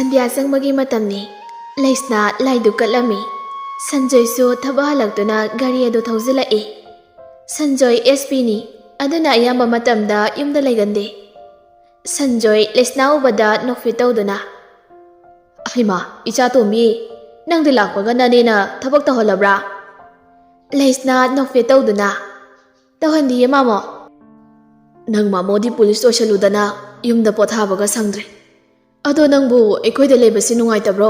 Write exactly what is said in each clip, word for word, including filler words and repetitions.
ꯁꯟꯙ꯭ꯌꯥ ꯆꯪꯕꯒꯤ ꯃꯇꯝꯅꯤ꯫ ꯂꯩꯁꯅꯥ ꯂꯥꯏꯗꯨꯛ ꯀꯠꯂꯝꯃꯤ꯫ ꯁꯟꯖꯣꯏꯁꯨ ꯊꯕꯛ ꯍꯜꯂꯛꯇꯨꯅ ꯒꯥꯔꯤ ꯑꯗꯨ ꯊꯧꯖꯤꯜꯂꯛꯏ꯫ ꯁꯟꯖꯣꯏ ꯑꯦꯁ ꯄꯤꯅꯤ, ꯑꯗꯨꯅ ꯑꯌꯥꯝꯕ ꯃꯇꯝꯗ ꯌꯨꯝꯗ ꯂꯩꯒꯟꯗꯦ꯫ ꯁꯟꯖꯣꯏ ꯂꯩꯁꯅꯥ ꯎꯕꯗ ꯅꯣꯛꯐꯦꯠ ꯇꯧꯗꯨꯅ, "ꯍꯩꯃꯥ, ꯏꯆꯥ ꯇꯣꯝꯕꯤ, ꯅꯪꯗꯤ ꯂꯥꯛꯄꯒ ꯅꯅꯦꯅ ꯊꯕꯛ ꯇꯧꯍꯜꯂꯕ꯭ꯔꯥ?" ꯂꯩꯁꯅꯥ ꯅꯣꯛꯐꯦꯠ ꯇꯧꯗꯨꯅ, "ꯇꯧꯍꯟꯗꯤꯌꯦ ꯃꯥꯃꯣ꯫ ꯅꯪ ꯃꯥꯃꯣꯗꯤ ꯄꯨꯂꯤꯁ ꯑꯣꯏꯁꯜꯂꯨꯗꯅ ꯌꯨꯝꯗ ꯄꯣꯊꯥꯕꯒ ꯁꯪꯗ꯭ꯔꯦ꯫ ꯑꯗꯣ ꯅꯪꯕꯨ ꯑꯩꯈꯣꯏꯗ ꯂꯩꯕꯁꯤ ꯅꯨꯡꯉꯥꯏꯇꯕ꯭ꯔꯣ?"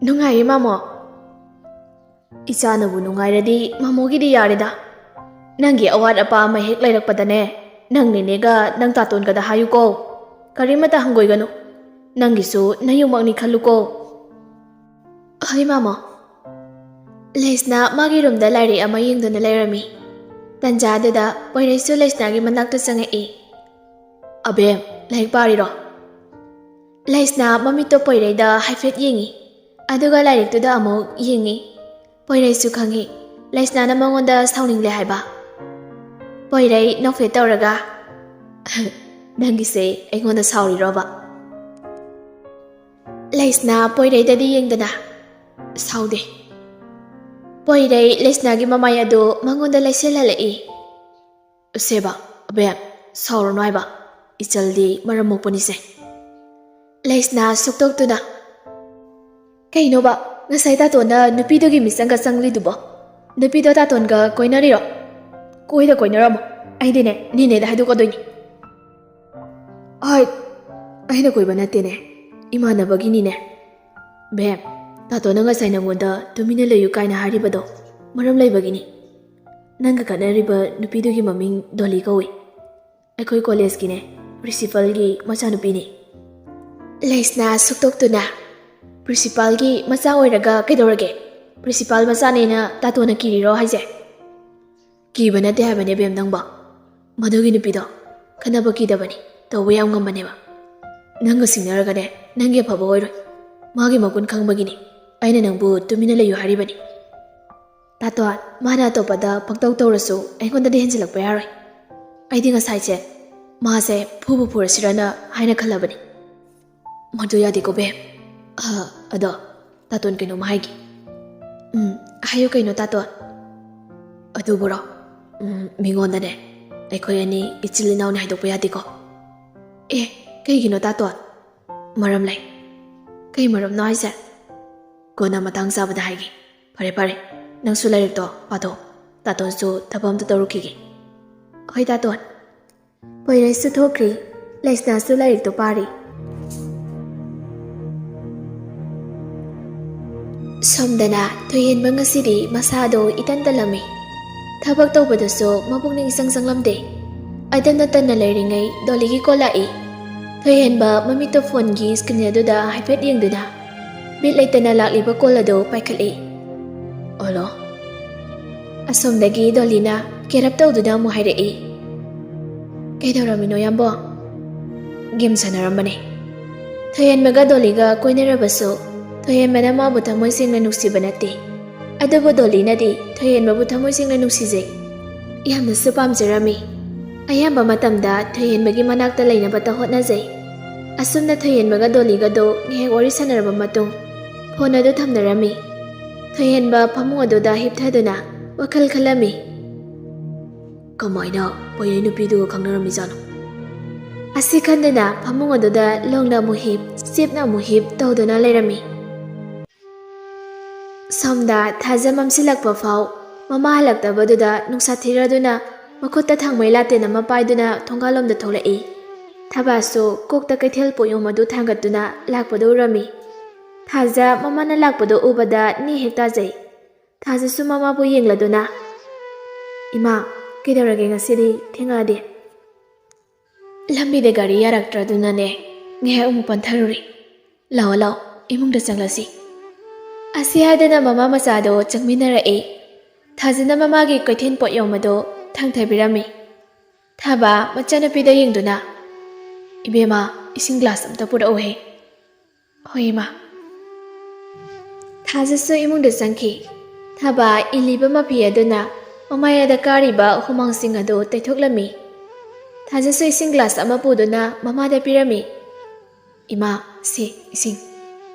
"ꯅꯨꯡꯉꯥꯏꯌꯦ ꯃꯥꯃꯣ꯫ ꯏꯆꯥꯅꯕꯨ ꯅꯨꯡꯉꯥꯏꯔꯗꯤ ꯃꯥꯃꯣꯒꯤꯗꯤ ꯌꯥꯔꯦꯗ꯫ ꯅꯪꯒꯤ ꯑꯋꯥꯠ ꯑꯄꯥ ꯑꯃ ꯍꯦꯛ ꯂꯩꯔꯛꯄꯗꯅꯦ, ꯅꯪ ꯅꯦꯅꯦꯒ ꯅꯪ ꯇꯥꯇꯣꯟꯒꯗ ꯍꯥꯏꯌꯨꯀꯣ꯫ ꯀꯔꯤꯃꯇ ꯍꯪꯒꯣꯏꯒꯅꯨ꯫ ꯅꯪꯒꯤꯁꯨ ꯅꯌꯨꯝꯃꯛꯅꯤ ꯈꯜꯂꯨꯀꯣ꯫" "ꯍꯣꯏ ꯃꯥꯃꯣ꯫" ꯂꯩꯁꯅꯥ ꯃꯥꯒꯤ ꯔꯨꯝꯗ ꯂꯥꯏꯔꯤꯛ ꯑꯃ ꯌꯦꯡꯗꯨꯅ ꯂꯩꯔꯝꯃꯤ꯫ ꯇꯟꯖꯥꯗꯨꯗ ꯄꯣꯏꯔꯩꯁꯨ ꯂꯩꯁꯅꯥꯒꯤ ꯃꯅꯥꯛꯇ ꯆꯪꯉꯛꯏ꯫ "ꯑꯕꯦꯝ, ꯂꯥꯏꯔꯤꯛ ꯄꯥꯔꯤꯔꯣ?" ꯂꯩꯁꯅꯥ ꯃꯃꯤꯠꯇꯣ ꯄꯣꯏꯔꯩꯗ ꯍꯥꯏꯐꯦꯠ ꯌꯦꯡꯉꯤ, ꯑꯗꯨꯒ ꯂꯥꯏꯔꯤꯛꯇꯨꯗ ꯑꯃꯨꯛ ꯌꯦꯡꯉꯤ꯫ ꯄꯣꯏꯔꯩꯁꯨ ꯈꯪꯉꯤ ꯂꯩꯁꯅꯥꯅ ꯃꯉꯣꯟꯗ ꯁꯥꯎꯅꯤꯡꯂꯦ ꯍꯥꯏꯕ꯫ ꯄꯣꯏꯔꯩ ꯅꯣꯛꯐꯦꯠ ꯇꯧꯔꯒ, "ꯅꯪꯒꯤꯁꯦ ꯑꯩꯉꯣꯟꯗ ꯁꯥꯎꯔꯤꯔꯣꯕ?" ꯂꯩꯁꯅꯥ ꯄꯣꯏꯔꯩꯗꯗꯤ ꯌꯦꯡꯗꯅ, "ꯁꯥꯎꯗꯦ꯫" ꯄꯣꯏꯔꯩ ꯂꯩꯁꯅꯥꯒꯤ ꯃꯃꯥꯏ ꯑꯗꯨ ꯃꯉꯣꯟꯗ ꯂꯩꯁꯤꯜꯍꯜꯂꯛꯏ꯫ "ꯁꯦꯕ, ꯑꯕꯦꯝ, ꯁꯥꯎꯔꯅꯨ ꯍꯥꯏꯕ꯫ ꯏꯆꯜꯗꯤ ꯃꯔꯝ ꯃꯣꯛꯄꯅꯤꯁꯦ꯫" ꯂꯩꯁꯅꯥ ꯁꯨꯛꯇꯣꯛꯇꯨꯅ, "ꯀꯩꯅꯣꯕ, ꯉꯁꯥꯏ ꯇꯥꯇꯣꯟꯅ ꯅꯨꯄꯤꯗꯨꯒꯤ ꯃꯤꯆꯪꯒ ꯆꯪꯂꯤꯗꯨꯕꯣ? ꯅꯨꯄꯤꯗꯣ ꯇꯥꯇꯣꯟꯒ ꯀꯣꯏꯅꯔꯤꯔꯣ?" "ꯀꯣꯏꯗ ꯀꯣꯏꯅꯔꯝꯃꯣ꯫ ꯑꯩꯗꯤꯅꯦ, ꯅꯦꯅꯦꯗ ꯍꯥꯏꯗꯣꯛꯀꯗꯣꯏꯅꯤ꯫" "ꯍꯣꯏ, ꯑꯩꯅ ꯀꯣꯏꯕ ꯅꯠꯇꯦꯅꯦ, ꯏꯃꯥꯟꯅꯕꯒꯤꯅꯤꯅꯦ꯫" "ꯕꯦꯝ, ꯇꯥꯇꯣꯟꯅ ꯉꯁꯥꯏ ꯅꯪꯉꯣꯟꯗ ꯇꯨꯃꯤꯟꯅ ꯂꯩꯌꯨ ꯀꯥꯏꯅ ꯍꯥꯏꯔꯤꯕꯗꯣ ꯃꯔꯝ ꯂꯩꯕꯒꯤꯅꯤ꯫ ꯅꯪꯒ ꯈꯠꯅꯔꯤꯕ ꯅꯨꯄꯤꯗꯨꯒꯤ ꯃꯃꯤꯡ ꯗꯣꯂꯤ ꯀꯧꯏ꯫ ꯑꯩꯈꯣꯏ ꯀꯣꯂꯦꯖꯀꯤꯅꯦ, ꯄ꯭ꯔꯤꯟꯁꯤꯄꯜꯒꯤ ꯃꯆꯥꯅꯨꯄꯤꯅꯤ꯫" ꯂꯩꯁꯅꯥ ꯁꯨꯛꯇꯣꯛꯇꯨꯅ, "ꯄ꯭ꯔꯤꯟꯁꯤꯄꯥꯜꯒꯤ ꯃꯆꯥ ꯑꯣꯏꯔꯒ ꯀꯩꯗꯧꯔꯒꯦ? ꯄ꯭ꯔꯤꯟꯁꯤꯄꯥꯜ ꯃꯆꯥꯅꯦꯅ ꯇꯥꯇꯣꯟꯅ ꯀꯤꯔꯤꯔꯣ ꯍꯥꯏꯁꯦ?" "ꯀꯤꯕ ꯅꯠꯇꯦ ꯍꯥꯏꯕꯅꯦ ꯕꯦꯝ ꯅꯪꯕꯣ꯫ ꯃꯗꯨꯒꯤ ꯅꯨꯄꯤꯗꯣ ꯈꯠꯅꯕ ꯀꯤꯗꯕꯅꯤ, ꯇꯧꯕ ꯌꯥꯝ ꯉꯝꯕꯅꯦꯕ꯫ ꯅꯪꯒ ꯁꯤꯡꯅꯔꯒꯅꯦ, ꯅꯪꯒꯤ ꯑꯐꯕ ꯑꯣꯏꯔꯣꯏ꯫ ꯃꯥꯒꯤ ꯃꯒꯨꯟ ꯈꯪꯕꯒꯤꯅꯤ ꯑꯩꯅ ꯅꯪꯕꯨ ꯇꯨꯃꯤꯟꯅ ꯂꯩꯌꯨ ꯍꯥꯏꯔꯤꯕꯅꯤ꯫ ꯇꯥꯇꯣꯟ, ꯃꯥꯅ ꯑꯇꯣꯞꯄꯗ ꯄꯪꯇꯧ ꯇꯧꯔꯁꯨ ꯑꯩꯉꯣꯟꯗꯗꯤ ꯍꯦꯟꯖꯤꯜꯂꯛꯄ ꯌꯥꯔꯣꯏ꯫ ꯑꯩꯗꯤ ꯉꯁꯥꯏꯁꯦ ꯃꯥꯁꯦ ꯐꯨꯕꯨ ꯐꯨꯔꯁꯤꯔꯅ ꯍꯥꯏꯅ ꯈꯜꯂꯕꯅꯤ꯫" ꯃꯗꯨ ꯌꯥꯗꯦꯀꯣ ꯕꯦꯝ꯫ ꯑ, ꯑꯗꯣ ꯇꯥꯇꯣꯟ ꯀꯩꯅꯣꯝꯃ ꯍꯥꯏꯒꯦ꯫ ꯎꯝ, ꯍꯥꯏꯌꯨ ꯀꯩꯅꯣ ꯇꯥꯇꯣꯟ꯫ ꯑꯗꯨꯕꯨꯔꯣ? ꯎꯝ, ꯃꯤꯉꯣꯟꯗꯅꯦ ꯑꯩꯈꯣꯏ ꯑꯅꯤ ꯏꯆꯤꯜ ꯏꯅꯥꯎꯅꯤ ꯍꯥꯏꯗꯣꯛꯄ ꯌꯥꯗꯦꯀꯣ꯫ ꯑꯦ, ꯀꯩꯒꯤꯅꯣ ꯇꯥꯇꯣꯟ? ꯃꯔꯝ ꯂꯩ꯫ ꯀꯩ ꯃꯔꯝꯅꯣ ꯍꯥꯏꯁꯦ? ꯀꯣꯟꯅ ꯃꯇꯥꯡ ꯆꯥꯕꯗ ꯍꯥꯏꯒꯦ꯫ ꯐꯔꯦ ꯐꯔꯦ, ꯅꯪꯁꯨ ꯂꯥꯏꯔꯤꯛꯇꯣ ꯄꯥꯊꯣꯛ꯫ ꯇꯥꯇꯣꯟꯁꯨ ꯊꯕꯛ ꯑꯝꯇ ꯇꯧꯔꯨꯈꯤꯒꯦ꯫ ꯍꯣꯏ ꯇꯥꯇꯣꯟ꯫ ꯄꯣꯏꯔꯩꯁꯨ ꯊꯣꯛꯈ꯭ꯔꯤ꯫ ꯂꯩꯁꯅꯥꯁꯨ ꯂꯥꯏꯔꯤꯛꯇꯣ ꯄꯥꯔꯤ꯫ ꯁꯣꯝꯗꯅ ꯊꯣꯏꯍꯦꯟꯕ ꯉꯁꯤꯗꯤ ꯃꯁꯥꯗꯣ ꯏꯇꯟ ꯇꯜꯂꯝꯃꯤ꯫ ꯊꯕꯛ ꯇꯧꯕꯗꯁꯨ ꯃꯄꯨꯛꯅꯤꯡ ꯏꯆꯪ ꯆꯪꯂꯝꯗꯦ꯫ ꯑꯗꯨꯝꯅ ꯇꯟꯅ ꯂꯩꯔꯤꯉꯩ ꯗꯣꯂꯤꯒꯤ ꯀꯣꯜ ꯂꯥꯛꯏ꯫ ꯊꯣꯏꯍꯦꯟꯕ ꯃꯃꯤꯠꯇꯣ ꯐꯣꯟꯒꯤ ꯁ꯭ꯀ꯭ꯔꯤꯟ ꯑꯗꯨꯗ ꯍꯥꯏꯐꯦꯠ ꯌꯦꯡꯗꯨꯅ ꯕꯤꯠ ꯂꯩꯇꯅ ꯂꯥꯛꯂꯤꯕ ꯀꯣꯜ ꯑꯗꯨ ꯄꯥꯏꯈꯠꯂꯤ꯫ "ꯍꯜꯂꯣ?" ꯑꯁꯣꯝꯗꯒꯤ ꯗꯣꯂꯤꯅ ꯀꯦꯔꯞ ꯇꯧꯗꯨꯅ ꯑꯃꯨꯛ ꯍꯥꯏꯔꯛꯏ꯫ "ꯀꯩꯗꯧꯔꯝꯃꯤꯅꯣ ꯌꯥꯝꯕꯣ?" "ꯒꯦꯝ ꯁꯥꯟꯅꯔꯝꯕꯅꯦ꯫" ꯊꯣꯏꯍꯦꯟꯕꯒ ꯗꯣꯂꯤꯒ ꯀꯣꯏꯅꯔꯕꯁꯨ ꯊꯣꯏꯍꯦꯟꯕꯅ ꯃꯥꯕꯨ ꯊꯃꯣꯏ ꯁꯦꯡꯅ ꯅꯨꯡꯁꯤꯕ ꯅꯠꯇꯦ꯫ ꯑꯗꯨꯕꯨ ꯗꯣꯂꯤꯅꯗꯤ ꯊꯣꯏꯍꯦꯟꯕꯕꯨ ꯊꯃꯣꯏ ꯁꯦꯡꯅ ꯅꯨꯡꯁꯤꯖꯩ꯫ ꯌꯥꯝꯅꯁꯨ ꯄꯥꯝꯖꯔꯝꯃꯤ꯫ ꯑꯌꯥꯝꯕ ꯃꯇꯝꯗ ꯊꯣꯏꯍꯦꯟꯕꯒꯤ ꯃꯅꯥꯛꯇ ꯂꯩꯅꯕꯇ ꯍꯣꯠꯅꯖꯩ꯫ ꯑꯁꯨꯝꯅ ꯊꯣꯏꯍꯦꯟꯕꯒ ꯗꯣꯂꯤꯒꯗꯣ ꯉꯥꯏꯍꯥꯛ ꯋꯥꯔꯤ ꯁꯥꯟꯅꯔꯕ ꯃꯇꯨꯡ ꯐꯣꯟ ꯑꯗꯨ ꯊꯝꯅꯔꯝꯃꯤ꯫ ꯊꯣꯏꯍꯦꯟꯕ ꯐꯃꯨꯡ ꯑꯗꯨꯗ ꯍꯤꯞꯊꯗꯨꯅ ꯋꯥꯈꯜ ꯈꯜꯂꯝꯃꯤ꯫ "ꯀꯃꯥꯏꯅ ꯄꯣꯌꯩ ꯅꯨꯄꯤꯗꯨꯒ ꯈꯪꯅꯔꯝꯃꯤꯖꯥꯠꯅꯣ?" ꯑꯁꯤ ꯈꯟꯗꯨꯅ ꯐꯃꯨꯡ ꯑꯗꯨꯗ ꯂꯣꯡꯅ ꯑꯃꯨꯛ ꯍꯤꯞ, ꯆꯦꯞꯅ ꯑꯃꯨꯛ ꯍꯤꯞ ꯇꯧꯗꯨꯅ ꯂꯩꯔꯝꯃꯤ꯫ ꯁꯣꯝꯗ ꯊꯥꯖ ꯃꯝꯁꯤꯜꯂꯛꯄ ꯐꯥꯎ ꯃꯃꯥ ꯍꯜꯂꯛꯇꯕꯗꯨꯗ ꯅꯨꯡꯁꯥ ꯊꯤꯔꯗꯨꯅ ꯃꯈꯨꯠꯇ ꯊꯥꯡꯃꯩ ꯂꯥꯇꯦꯟ ꯑꯃ ꯄꯥꯏꯗꯨꯅ ꯊꯣꯡꯒꯥꯜꯂꯣꯝꯗ ꯊꯣꯛꯂꯛꯏ꯫ ꯊꯕꯥꯁꯨ ꯀꯣꯛꯇ ꯀꯩꯊꯦꯜ ꯄꯣꯠꯌꯣꯝ ꯑꯗꯨ ꯊꯥꯡꯒꯠꯇꯨꯅ ꯂꯥꯛꯄꯗꯨ ꯎꯔꯝꯃꯤ꯫ ꯊꯥꯖ ꯃꯃꯥꯅ ꯂꯥꯛꯄꯗꯨ ꯎꯕꯗ ꯅꯦ ꯍꯦꯛ ꯇꯥꯖꯩ꯫ ꯊꯥꯖꯁꯨ ꯃꯃꯥꯕꯨ ꯌꯦꯡꯂꯗꯨꯅ, "ꯏꯃꯥ, ꯀꯩꯗꯧꯔꯒꯦ ꯉꯁꯤꯗꯤ ꯊꯦꯡꯉꯛꯑꯗꯤ?" "ꯂꯝꯕꯤꯗ ꯒꯥꯔꯤ ꯌꯥꯔꯛꯇ꯭ꯔꯗꯨꯅꯅꯦ, ꯉꯥꯏꯍꯥꯛ ꯑꯃꯨꯛ ꯄꯟꯊꯔꯨꯔꯦ꯫ ꯂꯥꯛꯑꯣ, ꯂꯥꯛꯑꯣ, ꯏꯃꯨꯡꯗ ꯆꯪꯂꯁꯤ꯫" ꯑꯁꯤ ꯍꯥꯏꯗꯅ ꯃꯃꯥ ꯃꯆꯥꯗꯣ ꯆꯪꯃꯤꯟꯅꯔꯛꯏ꯫ ꯊꯥꯖꯅ ꯃꯃꯥꯒꯤ ꯀꯩꯊꯦꯜ ꯄꯣꯠꯌꯣꯝ ꯑꯗꯨ ꯊꯥꯡꯊꯕꯤꯔꯝꯃꯤ꯫ ꯊꯥꯕ ꯃꯆꯥꯅꯨꯄꯤꯗ ꯌꯦꯡꯗꯨꯅ, "ꯏꯕꯦꯝꯃ, ꯏꯁꯤꯡ ꯒ꯭ꯂꯥꯁ ꯑꯝꯇ ꯄꯨꯔꯛꯎꯍꯦ꯫" "ꯍꯣꯏ, ꯏꯃꯥ꯫" ꯊꯥꯖꯁꯨ ꯏꯃꯨꯡꯗ ꯆꯪꯈꯤ꯫ ꯊꯥꯕ ꯏꯜꯂꯤꯕ ꯃꯐꯤ ꯑꯗꯨꯅ ꯃꯃꯥꯏ ꯑꯗ ꯀꯥꯔꯤꯕ ꯍꯨꯃꯥꯡꯁꯤꯡ ꯑꯗꯨ ꯇꯩꯊꯣꯛꯂꯝꯃꯤ꯫ ꯊꯥꯖꯁꯨ ꯏꯁꯤꯡ ꯒ꯭ꯂꯥꯁ ꯑꯃ ꯄꯨꯗꯨꯅ ꯃꯃꯥꯗ ꯄꯤꯔꯝꯃꯤ꯫ "ꯏꯃꯥ, ꯁꯤ ꯏꯁꯤꯡ꯫"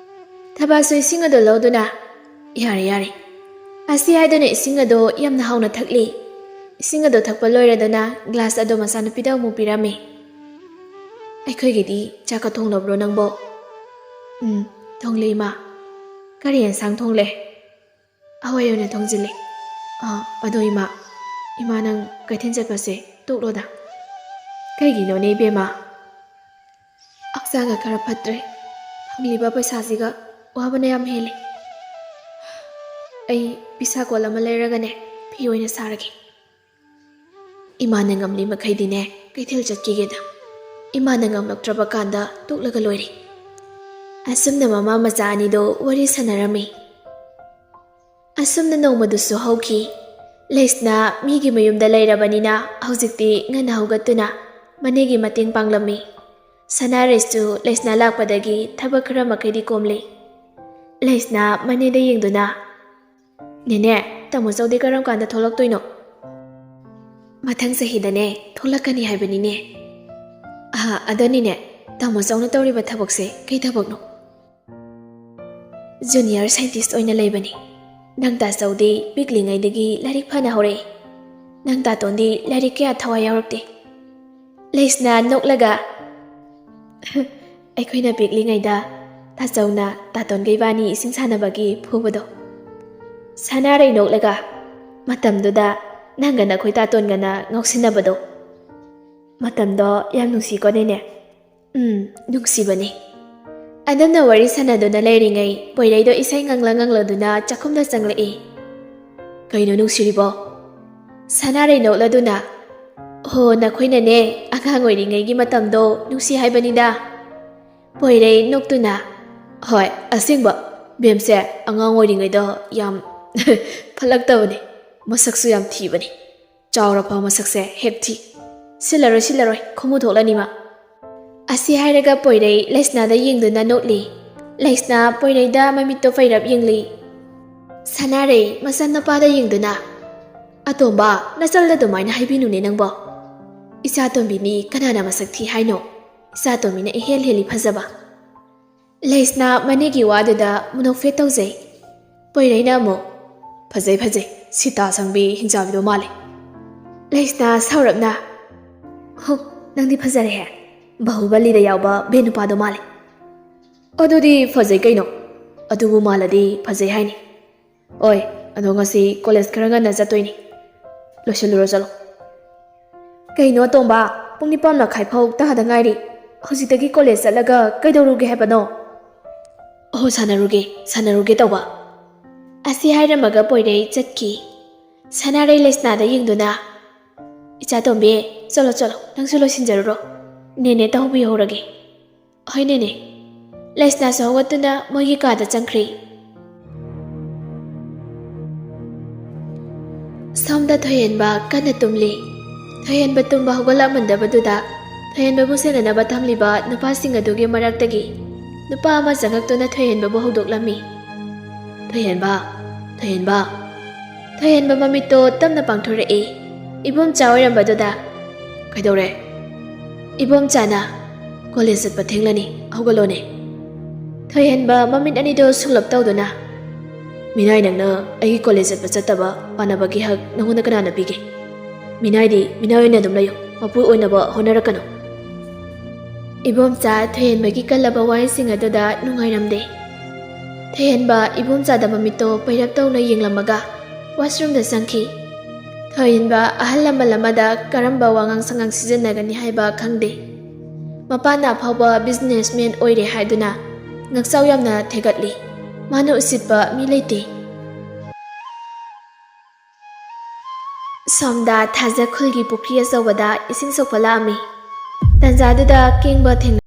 ꯊꯕꯥꯁꯨ ꯏꯁꯤꯡ ꯑꯗꯨ ꯂꯧꯗꯨꯅ, "ꯌꯥꯔꯦ, ꯌꯥꯔꯦ꯫" ꯑꯁꯤ ꯍꯥꯏꯗꯨꯅ ꯏꯁꯤꯡ ꯑꯗꯨ ꯌꯥꯝꯅ ꯍꯥꯎꯅ ꯊꯛꯂꯤ꯫ ꯏꯁꯤꯡ ꯑꯗꯨ ꯊꯛꯄ ꯂꯣꯏꯔꯗꯨꯅ ꯒ꯭ꯂꯥꯁ ꯑꯗꯨ ꯃꯆꯥꯅꯨꯄꯤꯗ ꯑꯃꯨꯛ ꯄꯤꯔꯝꯃꯤ꯫ "ꯑꯩꯈꯣꯏꯒꯤꯗꯤ ꯆꯥꯛꯀ ꯊꯣꯡꯂꯕ꯭ꯔꯣ ꯅꯪꯕꯣ?" "ꯎꯝ, ꯊꯣꯡꯂꯦ ꯏꯃꯥ꯫" "ꯀꯔꯤ ꯑꯦꯟꯁꯥꯡ ꯊꯣꯡꯂꯦ?" "ꯍꯋꯥꯏ ꯑꯣꯏꯅ ꯊꯣꯡꯖꯤꯜꯂꯦ꯫" "ꯑꯥ, ꯑꯗꯣ ꯏꯃꯥ, ꯏꯃꯥ ꯅꯪ ꯀꯩꯊꯦꯜ ꯆꯠꯄꯁꯦ ꯇꯣꯛꯂꯣꯗ꯫" "ꯀꯩꯒꯤꯅꯣꯅꯦ ꯏꯕꯦꯝꯃ?" "ꯍꯛꯆꯥꯡꯒ ꯈꯔ ꯐꯠꯇ꯭ꯔꯦ꯫ ꯐꯪꯂꯤꯕ ꯄꯩꯁꯥꯁꯤꯒ ꯋꯥꯕꯅ ꯌꯥꯝ ꯍꯦꯜꯂꯦ꯫ ꯑꯩ ꯄꯤꯁꯥ ꯀꯣꯜ ꯑꯃ ꯂꯩꯔꯒꯅꯦ ꯐꯤ ꯑꯣꯏꯅ ꯁꯥꯔꯒꯦ꯫" "ꯏꯃꯥꯅ ꯉꯝꯂꯤ ꯃꯈꯩꯗꯤꯅꯦ ꯀꯩꯊꯦꯜ ꯆꯠꯈꯤꯒꯦꯗ꯫ ꯏꯃꯥꯅ ꯉꯝꯂꯛꯇ꯭ꯔꯕ ꯀꯥꯟꯗ ꯇꯣꯛꯂꯒ ꯂꯣꯏꯔꯦ꯫" ꯑꯁꯨꯝꯅ ꯃꯃꯥ ꯃꯆꯥ ꯑꯅꯤꯗꯣ ꯋꯥꯔꯤ ꯁꯥꯟꯅꯔꯝꯃꯤ꯫ ꯑꯁꯨꯝꯅ ꯅꯣꯡꯃꯗꯨꯁꯨ ꯍꯧꯈꯤ꯫ ꯂꯩꯁꯅꯥ ꯃꯤꯒꯤ ꯃꯌꯨꯝꯗ ꯂꯩꯔꯕꯅꯤꯅ ꯍꯧꯖꯤꯛꯇꯤ ꯉꯟꯅ ꯍꯧꯒꯠꯇꯨꯅ ꯃꯅꯦꯒꯤ ꯃꯇꯦꯡ ꯄꯥꯡꯂꯝꯃꯤ꯫ ꯁꯅꯥꯔꯩꯁꯨ ꯂꯩꯁꯅꯥ ꯂꯥꯛꯄꯗꯒꯤ ꯊꯕꯛ ꯈꯔ ꯃꯈꯩꯗꯤ ꯀꯣꯝꯂꯤ꯫ ꯂꯩꯁꯅꯥ ꯃꯅꯦꯗ ꯌꯦꯡꯗꯨꯅ, "ꯅꯦꯅꯦ, ꯇꯥꯃꯣ ꯆꯧꯗꯤ ꯀꯔꯝ ꯀꯥꯟꯗ ꯊꯣꯛꯂꯛꯇꯣꯏꯅꯣ?" "ꯃꯊꯪ ꯆꯍꯤꯗꯅꯦ ꯊꯣꯛꯂꯛꯀꯅꯤ ꯍꯥꯏꯕꯅꯤꯅꯦ꯫" "ꯑꯍꯥ, ꯑꯗꯨꯅꯤꯅꯦ, ꯇꯥꯃꯣ ꯆꯧꯅ ꯇꯧꯔꯤꯕ ꯊꯕꯛꯁꯦ ꯀꯩ ꯊꯕꯛꯅꯣ?" "ꯖꯨꯅꯤꯌꯔ ꯁꯥꯏꯟꯇꯤꯁ ꯑꯣꯏꯅ ꯂꯩꯕꯅꯤ꯫ ꯅꯪ ꯇꯥꯆꯧꯗꯤ ꯄꯤꯛꯂꯤꯉꯩꯗꯒꯤ ꯂꯥꯏꯔꯤꯛ ꯐꯅ ꯍꯧꯔꯛꯏ꯫ ꯅꯪ ꯇꯥꯇꯣꯟꯗꯤ ꯂꯥꯏꯔꯤꯛ ꯀꯌꯥ ꯊꯋꯥꯏ ꯌꯥꯎꯔꯛꯇꯦ꯫" ꯂꯩꯁꯅꯥ ꯅꯣꯛꯂꯒ, "ꯑꯩꯈꯣꯏꯅ ꯄꯤꯛꯂꯤꯉꯩꯗ ꯇꯥꯆꯧꯅ ꯇꯥꯇꯣꯟꯒ ꯏꯕꯥꯅꯤ ꯏꯁꯤꯡ ꯁꯥꯟꯅꯕꯒꯤ ꯐꯨꯕꯗꯣ꯫" ꯁꯅꯥꯔꯩ ꯅꯣꯛꯂꯒ, "ꯃꯇꯝꯗꯨꯗ ꯅꯪꯒ ꯅꯈꯣꯏ ꯇꯥꯇꯣꯟꯒꯅ ꯉꯥꯎꯁꯤꯟꯅꯕꯗꯣ꯫ ꯃꯇꯝꯗꯣ ꯌꯥꯝ ꯅꯨꯡꯁꯤꯀꯣ ꯅꯦꯅꯦ?" "ꯎꯝ, ꯅꯨꯡꯁꯤꯕꯅꯤ꯫" ꯑꯗꯨꯝꯅ ꯋꯥꯔꯤ ꯁꯥꯟꯅꯗꯨꯅ ꯂꯩꯔꯤꯉꯩ ꯄꯣꯏꯔꯩꯗꯣ ꯏꯁꯩ ꯉꯪꯂ ꯉꯪꯂꯗꯨꯅ ꯆꯥꯛꯈꯨꯝꯗ ꯆꯪꯂꯛꯏ꯫ "ꯀꯩꯅꯣ ꯅꯨꯡꯁꯤꯔꯤꯕꯣ?" ꯁꯅꯥꯔꯩ ꯅꯣꯛꯂꯗꯨꯅ, "ꯍꯣ, ꯅꯈꯣꯏꯅꯅꯦ ꯑꯉꯥꯡ ꯑꯣꯏꯔꯤꯉꯩꯒꯤ ꯃꯇꯝꯗꯣ ꯅꯨꯡꯁꯤ ꯍꯥꯏꯕꯅꯤꯗ꯫" ꯄꯣꯏꯔꯩ ꯅꯣꯛꯇꯨꯅ, "ꯍꯣꯏ, ꯑꯁꯦꯡꯕ, ꯕꯦꯝꯁꯦ ꯑꯉꯥꯡ ꯑꯣꯏꯔꯤꯉꯩꯗ ꯌꯥꯝ ꯐꯠꯂꯛꯇꯕꯅꯤ, ꯃꯁꯛꯁꯨ ꯌꯥꯝ ꯊꯤꯕꯅꯤ꯫ ꯆꯥꯎꯔꯐꯥꯎ ꯃꯁꯛꯁꯦ ꯍꯦꯛ ꯊꯤ꯫ ꯁꯤꯜꯂꯔꯣꯏ, ꯁꯤꯜꯂꯔꯣꯏ, ꯈꯨꯃꯨ ꯊꯣꯛꯂꯅꯤ ꯃꯥ꯫" ꯑꯁꯤ ꯍꯥꯏꯔꯒ ꯄꯣꯏꯔꯩ ꯂꯩꯁꯅꯥꯗ ꯌꯦꯡꯗꯨꯅ ꯅꯣꯛꯂꯤ꯫ ꯂꯩꯁꯅꯥ ꯄꯣꯏꯔꯩꯗ ꯃꯃꯤꯠꯇꯣ ꯐꯩꯔꯞ ꯌꯦꯡꯂꯤ꯫ ꯁꯅꯥꯔꯩ ꯃꯆꯥꯅꯨꯄꯥꯗ ꯌꯦꯡꯗꯨꯅ, "ꯑꯇꯣꯝꯕ, ꯅꯆꯜꯗ ꯑꯗꯨꯃꯥꯏꯅ ꯍꯥꯏꯕꯤꯅꯨꯅꯦ ꯅꯪꯕꯣ꯫ ꯏꯆꯥ ꯇꯣꯝꯕꯤꯅꯤ ꯀꯅꯥꯅ ꯃꯁꯛ ꯊꯤ ꯍꯥꯏꯅꯣ? ꯏꯆꯥ ꯇꯣꯝꯕꯤꯅ ꯏꯍꯦꯜ ꯍꯦꯜꯂꯤ ꯐꯖꯕ꯫ ꯂꯩꯁꯅꯥ ꯃꯅꯦꯒꯤ ꯋꯥꯗꯨꯗ ꯃꯅꯣꯛꯐꯦꯠ ꯇꯧꯖꯩ꯫ ꯄꯣꯏꯔꯩꯅ ꯑꯃꯨꯛ, "ꯐꯖꯩ, ꯐꯖꯩ, ꯁꯤꯇꯥ ꯁꯪꯕꯤ ꯍꯤꯡꯆꯥꯕꯤꯗꯣ ꯃꯥꯜꯂꯦ꯫" ꯂꯩꯁꯅꯥ ꯁꯧꯔꯞꯅ, "ꯍꯨ, ꯅꯪꯗꯤ ꯐꯖꯔꯦꯍꯦ꯫ ꯕꯥꯍꯨꯕꯂꯤꯗ ꯌꯥꯎꯕ ꯕꯦꯟ ꯅꯨꯄꯥꯗꯣ ꯃꯥꯜꯂꯦ꯫" "ꯑꯗꯨꯗꯤ ꯐꯖꯩ ꯀꯩꯅꯣ꯫ ꯑꯗꯨꯕꯨ ꯃꯥꯜꯂꯗꯤ ꯐꯖꯩ ꯍꯥꯏꯅꯤ꯫ ꯑꯣꯏ, ꯑꯗꯣ ꯉꯁꯤ ꯀꯣꯂꯦꯖ ꯈꯔ ꯉꯟꯅ ꯆꯠꯇꯣꯏꯅꯤ꯫ ꯂꯣꯏꯁꯤꯜꯂꯨꯔꯣ, ꯆꯠꯂꯣ꯫" "ꯀꯩꯅꯣ ꯑꯇꯣꯝꯕ, ꯄꯨꯡ ꯅꯤꯄꯥꯟ ꯃꯈꯥꯏ ꯐꯥꯎ ꯇꯥꯗ ꯉꯥꯏꯔꯤ꯫ ꯍꯧꯖꯤꯛꯇꯒꯤ ꯀꯣꯂꯦꯖ ꯆꯠꯂꯒ ꯀꯩꯗꯧꯔꯨꯒꯦ ꯍꯥꯏꯕꯅꯣ?" "ꯑꯣꯍꯣ, ꯁꯥꯟꯅꯔꯨꯒꯦ, ꯁꯥꯟꯅꯔꯨꯒꯦ ꯇꯧꯕ꯫" ꯑꯁꯤ ꯍꯥꯏꯔꯝꯃꯒ ꯄꯣꯏꯔꯩ ꯆꯠꯈꯤ꯫ ꯁꯅꯥꯔꯩ ꯂꯩꯁꯅꯥꯗ ꯌꯦꯡꯗꯨꯅ, "ꯏꯆꯥ ꯇꯣꯝꯕꯤ, ꯆꯠꯂꯣ, ꯆꯠꯂꯣ, ꯅꯪꯁꯨ ꯂꯣꯏꯁꯤꯟꯖꯔꯨꯔꯣ꯫ ꯅꯦꯅꯦ ꯇꯧꯕꯤꯍꯧꯔꯒꯦ꯫" "ꯍꯣꯏ ꯅꯦꯅꯦ꯫" ꯂꯩꯁꯅꯥꯁꯨ ꯍꯧꯒꯠꯇꯨꯅ ꯃꯣꯏꯒꯤ ꯀꯥꯗ ꯆꯪꯈ꯭ꯔꯤ꯫ ꯁꯣꯝꯗ ꯊꯣꯏꯍꯦꯟꯕ ꯀꯟꯅ ꯇꯨꯝꯂꯤ꯫ ꯊꯣꯏꯍꯦꯟꯕ ꯇꯨꯝꯕ ꯍꯧꯒꯠꯂꯛꯃꯟꯗꯕꯗꯨꯗ ꯊꯣꯏꯍꯦꯟꯕꯕꯨ ꯁꯦꯟꯅꯅꯕ ꯊꯝꯂꯤꯕ ꯅꯨꯄꯥꯁꯤꯡ ꯑꯗꯨꯒꯤ ꯃꯔꯛꯇꯒꯤ ꯅꯨꯄꯥ ꯑꯃ ꯆꯪꯉꯛꯇꯨꯅ ꯊꯣꯏꯍꯦꯟꯕꯕꯨ ꯍꯧꯗꯣꯛꯂꯝꯃꯤ꯫ "ꯊꯣꯏꯍꯦꯟꯕ, ꯊꯣꯏꯍꯦꯟꯕ꯫" ꯊꯣꯏꯍꯦꯟꯕ ꯃꯃꯤꯠꯇꯣ ꯇꯞꯅ ꯄꯥꯡꯊꯣꯔꯛꯏ꯫ ꯏꯕꯣꯝꯆꯥ ꯑꯣꯏꯔꯝꯕꯗꯨꯗ, "ꯀꯩꯗꯧꯔꯦ?" ꯏꯕꯣꯝꯆꯥꯅ, "ꯀꯣꯂꯦꯖ ꯆꯠꯄ ꯊꯦꯡꯂꯅꯤ, ꯍꯧꯒꯠꯂꯣꯅꯦ꯫" ꯊꯣꯏꯍꯦꯟꯕ ꯃꯃꯤꯠ ꯑꯅꯤꯗꯣ ꯁꯨꯡꯂꯞ ꯇꯧꯗꯨꯅ, "ꯃꯤꯅꯥꯏ, ꯅꯪꯅ ꯑꯩꯒꯤ ꯀꯣꯂꯦꯖ ꯆꯠꯄ ꯆꯠꯇꯕ ꯄꯥꯟꯅꯕꯒꯤ ꯍꯛ ꯅꯉꯣꯟꯗ ꯀꯅꯥꯅ ꯄꯤꯒꯦ? ꯃꯤꯅꯥꯏꯗꯤ ꯃꯤꯅꯥꯏ ꯑꯣꯏꯅ ꯑꯗꯨꯝ ꯂꯩꯌꯨ, ꯃꯄꯨ ꯑꯣꯏꯅꯕ ꯍꯣꯠꯅꯔꯛꯀꯅꯨ꯫" ꯏꯕꯣꯝꯆꯥ ꯊꯣꯏꯍꯦꯟꯕꯒꯤ ꯀꯜꯂꯕ ꯋꯥꯍꯩꯁꯤꯡ ꯑꯗꯨꯗ ꯅꯨꯡꯉꯥꯏꯔꯝꯗꯦ꯫ ꯊꯣꯏꯍꯦꯟꯕ ꯏꯕꯣꯝꯆꯥꯗ ꯃꯃꯤꯠꯇꯣ ꯄꯩꯔꯞ ꯇꯧꯅ ꯌꯦꯡꯂꯝꯃꯒ ꯋꯥꯁꯔꯨꯝꯗ ꯆꯪꯈꯤ꯫ ꯊꯣꯏꯍꯦꯟꯕ ꯑꯍꯜ ꯂꯃꯟ ꯑꯃꯗ ꯀꯔꯝꯕ ꯋꯥꯉꯥꯡ ꯁꯉꯥꯡ ꯁꯤꯖꯤꯟꯅꯒꯅꯤ ꯍꯥꯏꯕ ꯈꯪꯗꯦ꯫ ꯃꯄꯥꯅ ꯑꯐꯥꯎꯕ ꯕꯤꯖꯤꯅꯦꯁꯃꯦꯟ ꯑꯣꯏꯔꯦ ꯍꯥꯏꯗꯨꯅ ꯉꯛꯆꯥꯎ ꯌꯥꯝꯅ ꯊꯦꯒꯠꯂꯤ꯫ ꯃꯥꯅ ꯎꯁꯤꯠꯄ ꯃꯤ ꯂꯩꯇꯦ꯫ ꯁꯣꯝꯗ ꯊꯥꯖ ꯈꯨꯜꯒꯤ ꯄꯨꯈ꯭ꯔꯤ ꯑꯆꯧꯕꯗ ꯏꯁꯤꯡ ꯁꯣꯛꯄ ꯂꯥꯛꯑꯝꯃꯤ꯫ ꯇꯟꯖꯥꯗꯨꯗ ꯀꯦꯡꯕ ꯊꯦꯡꯅ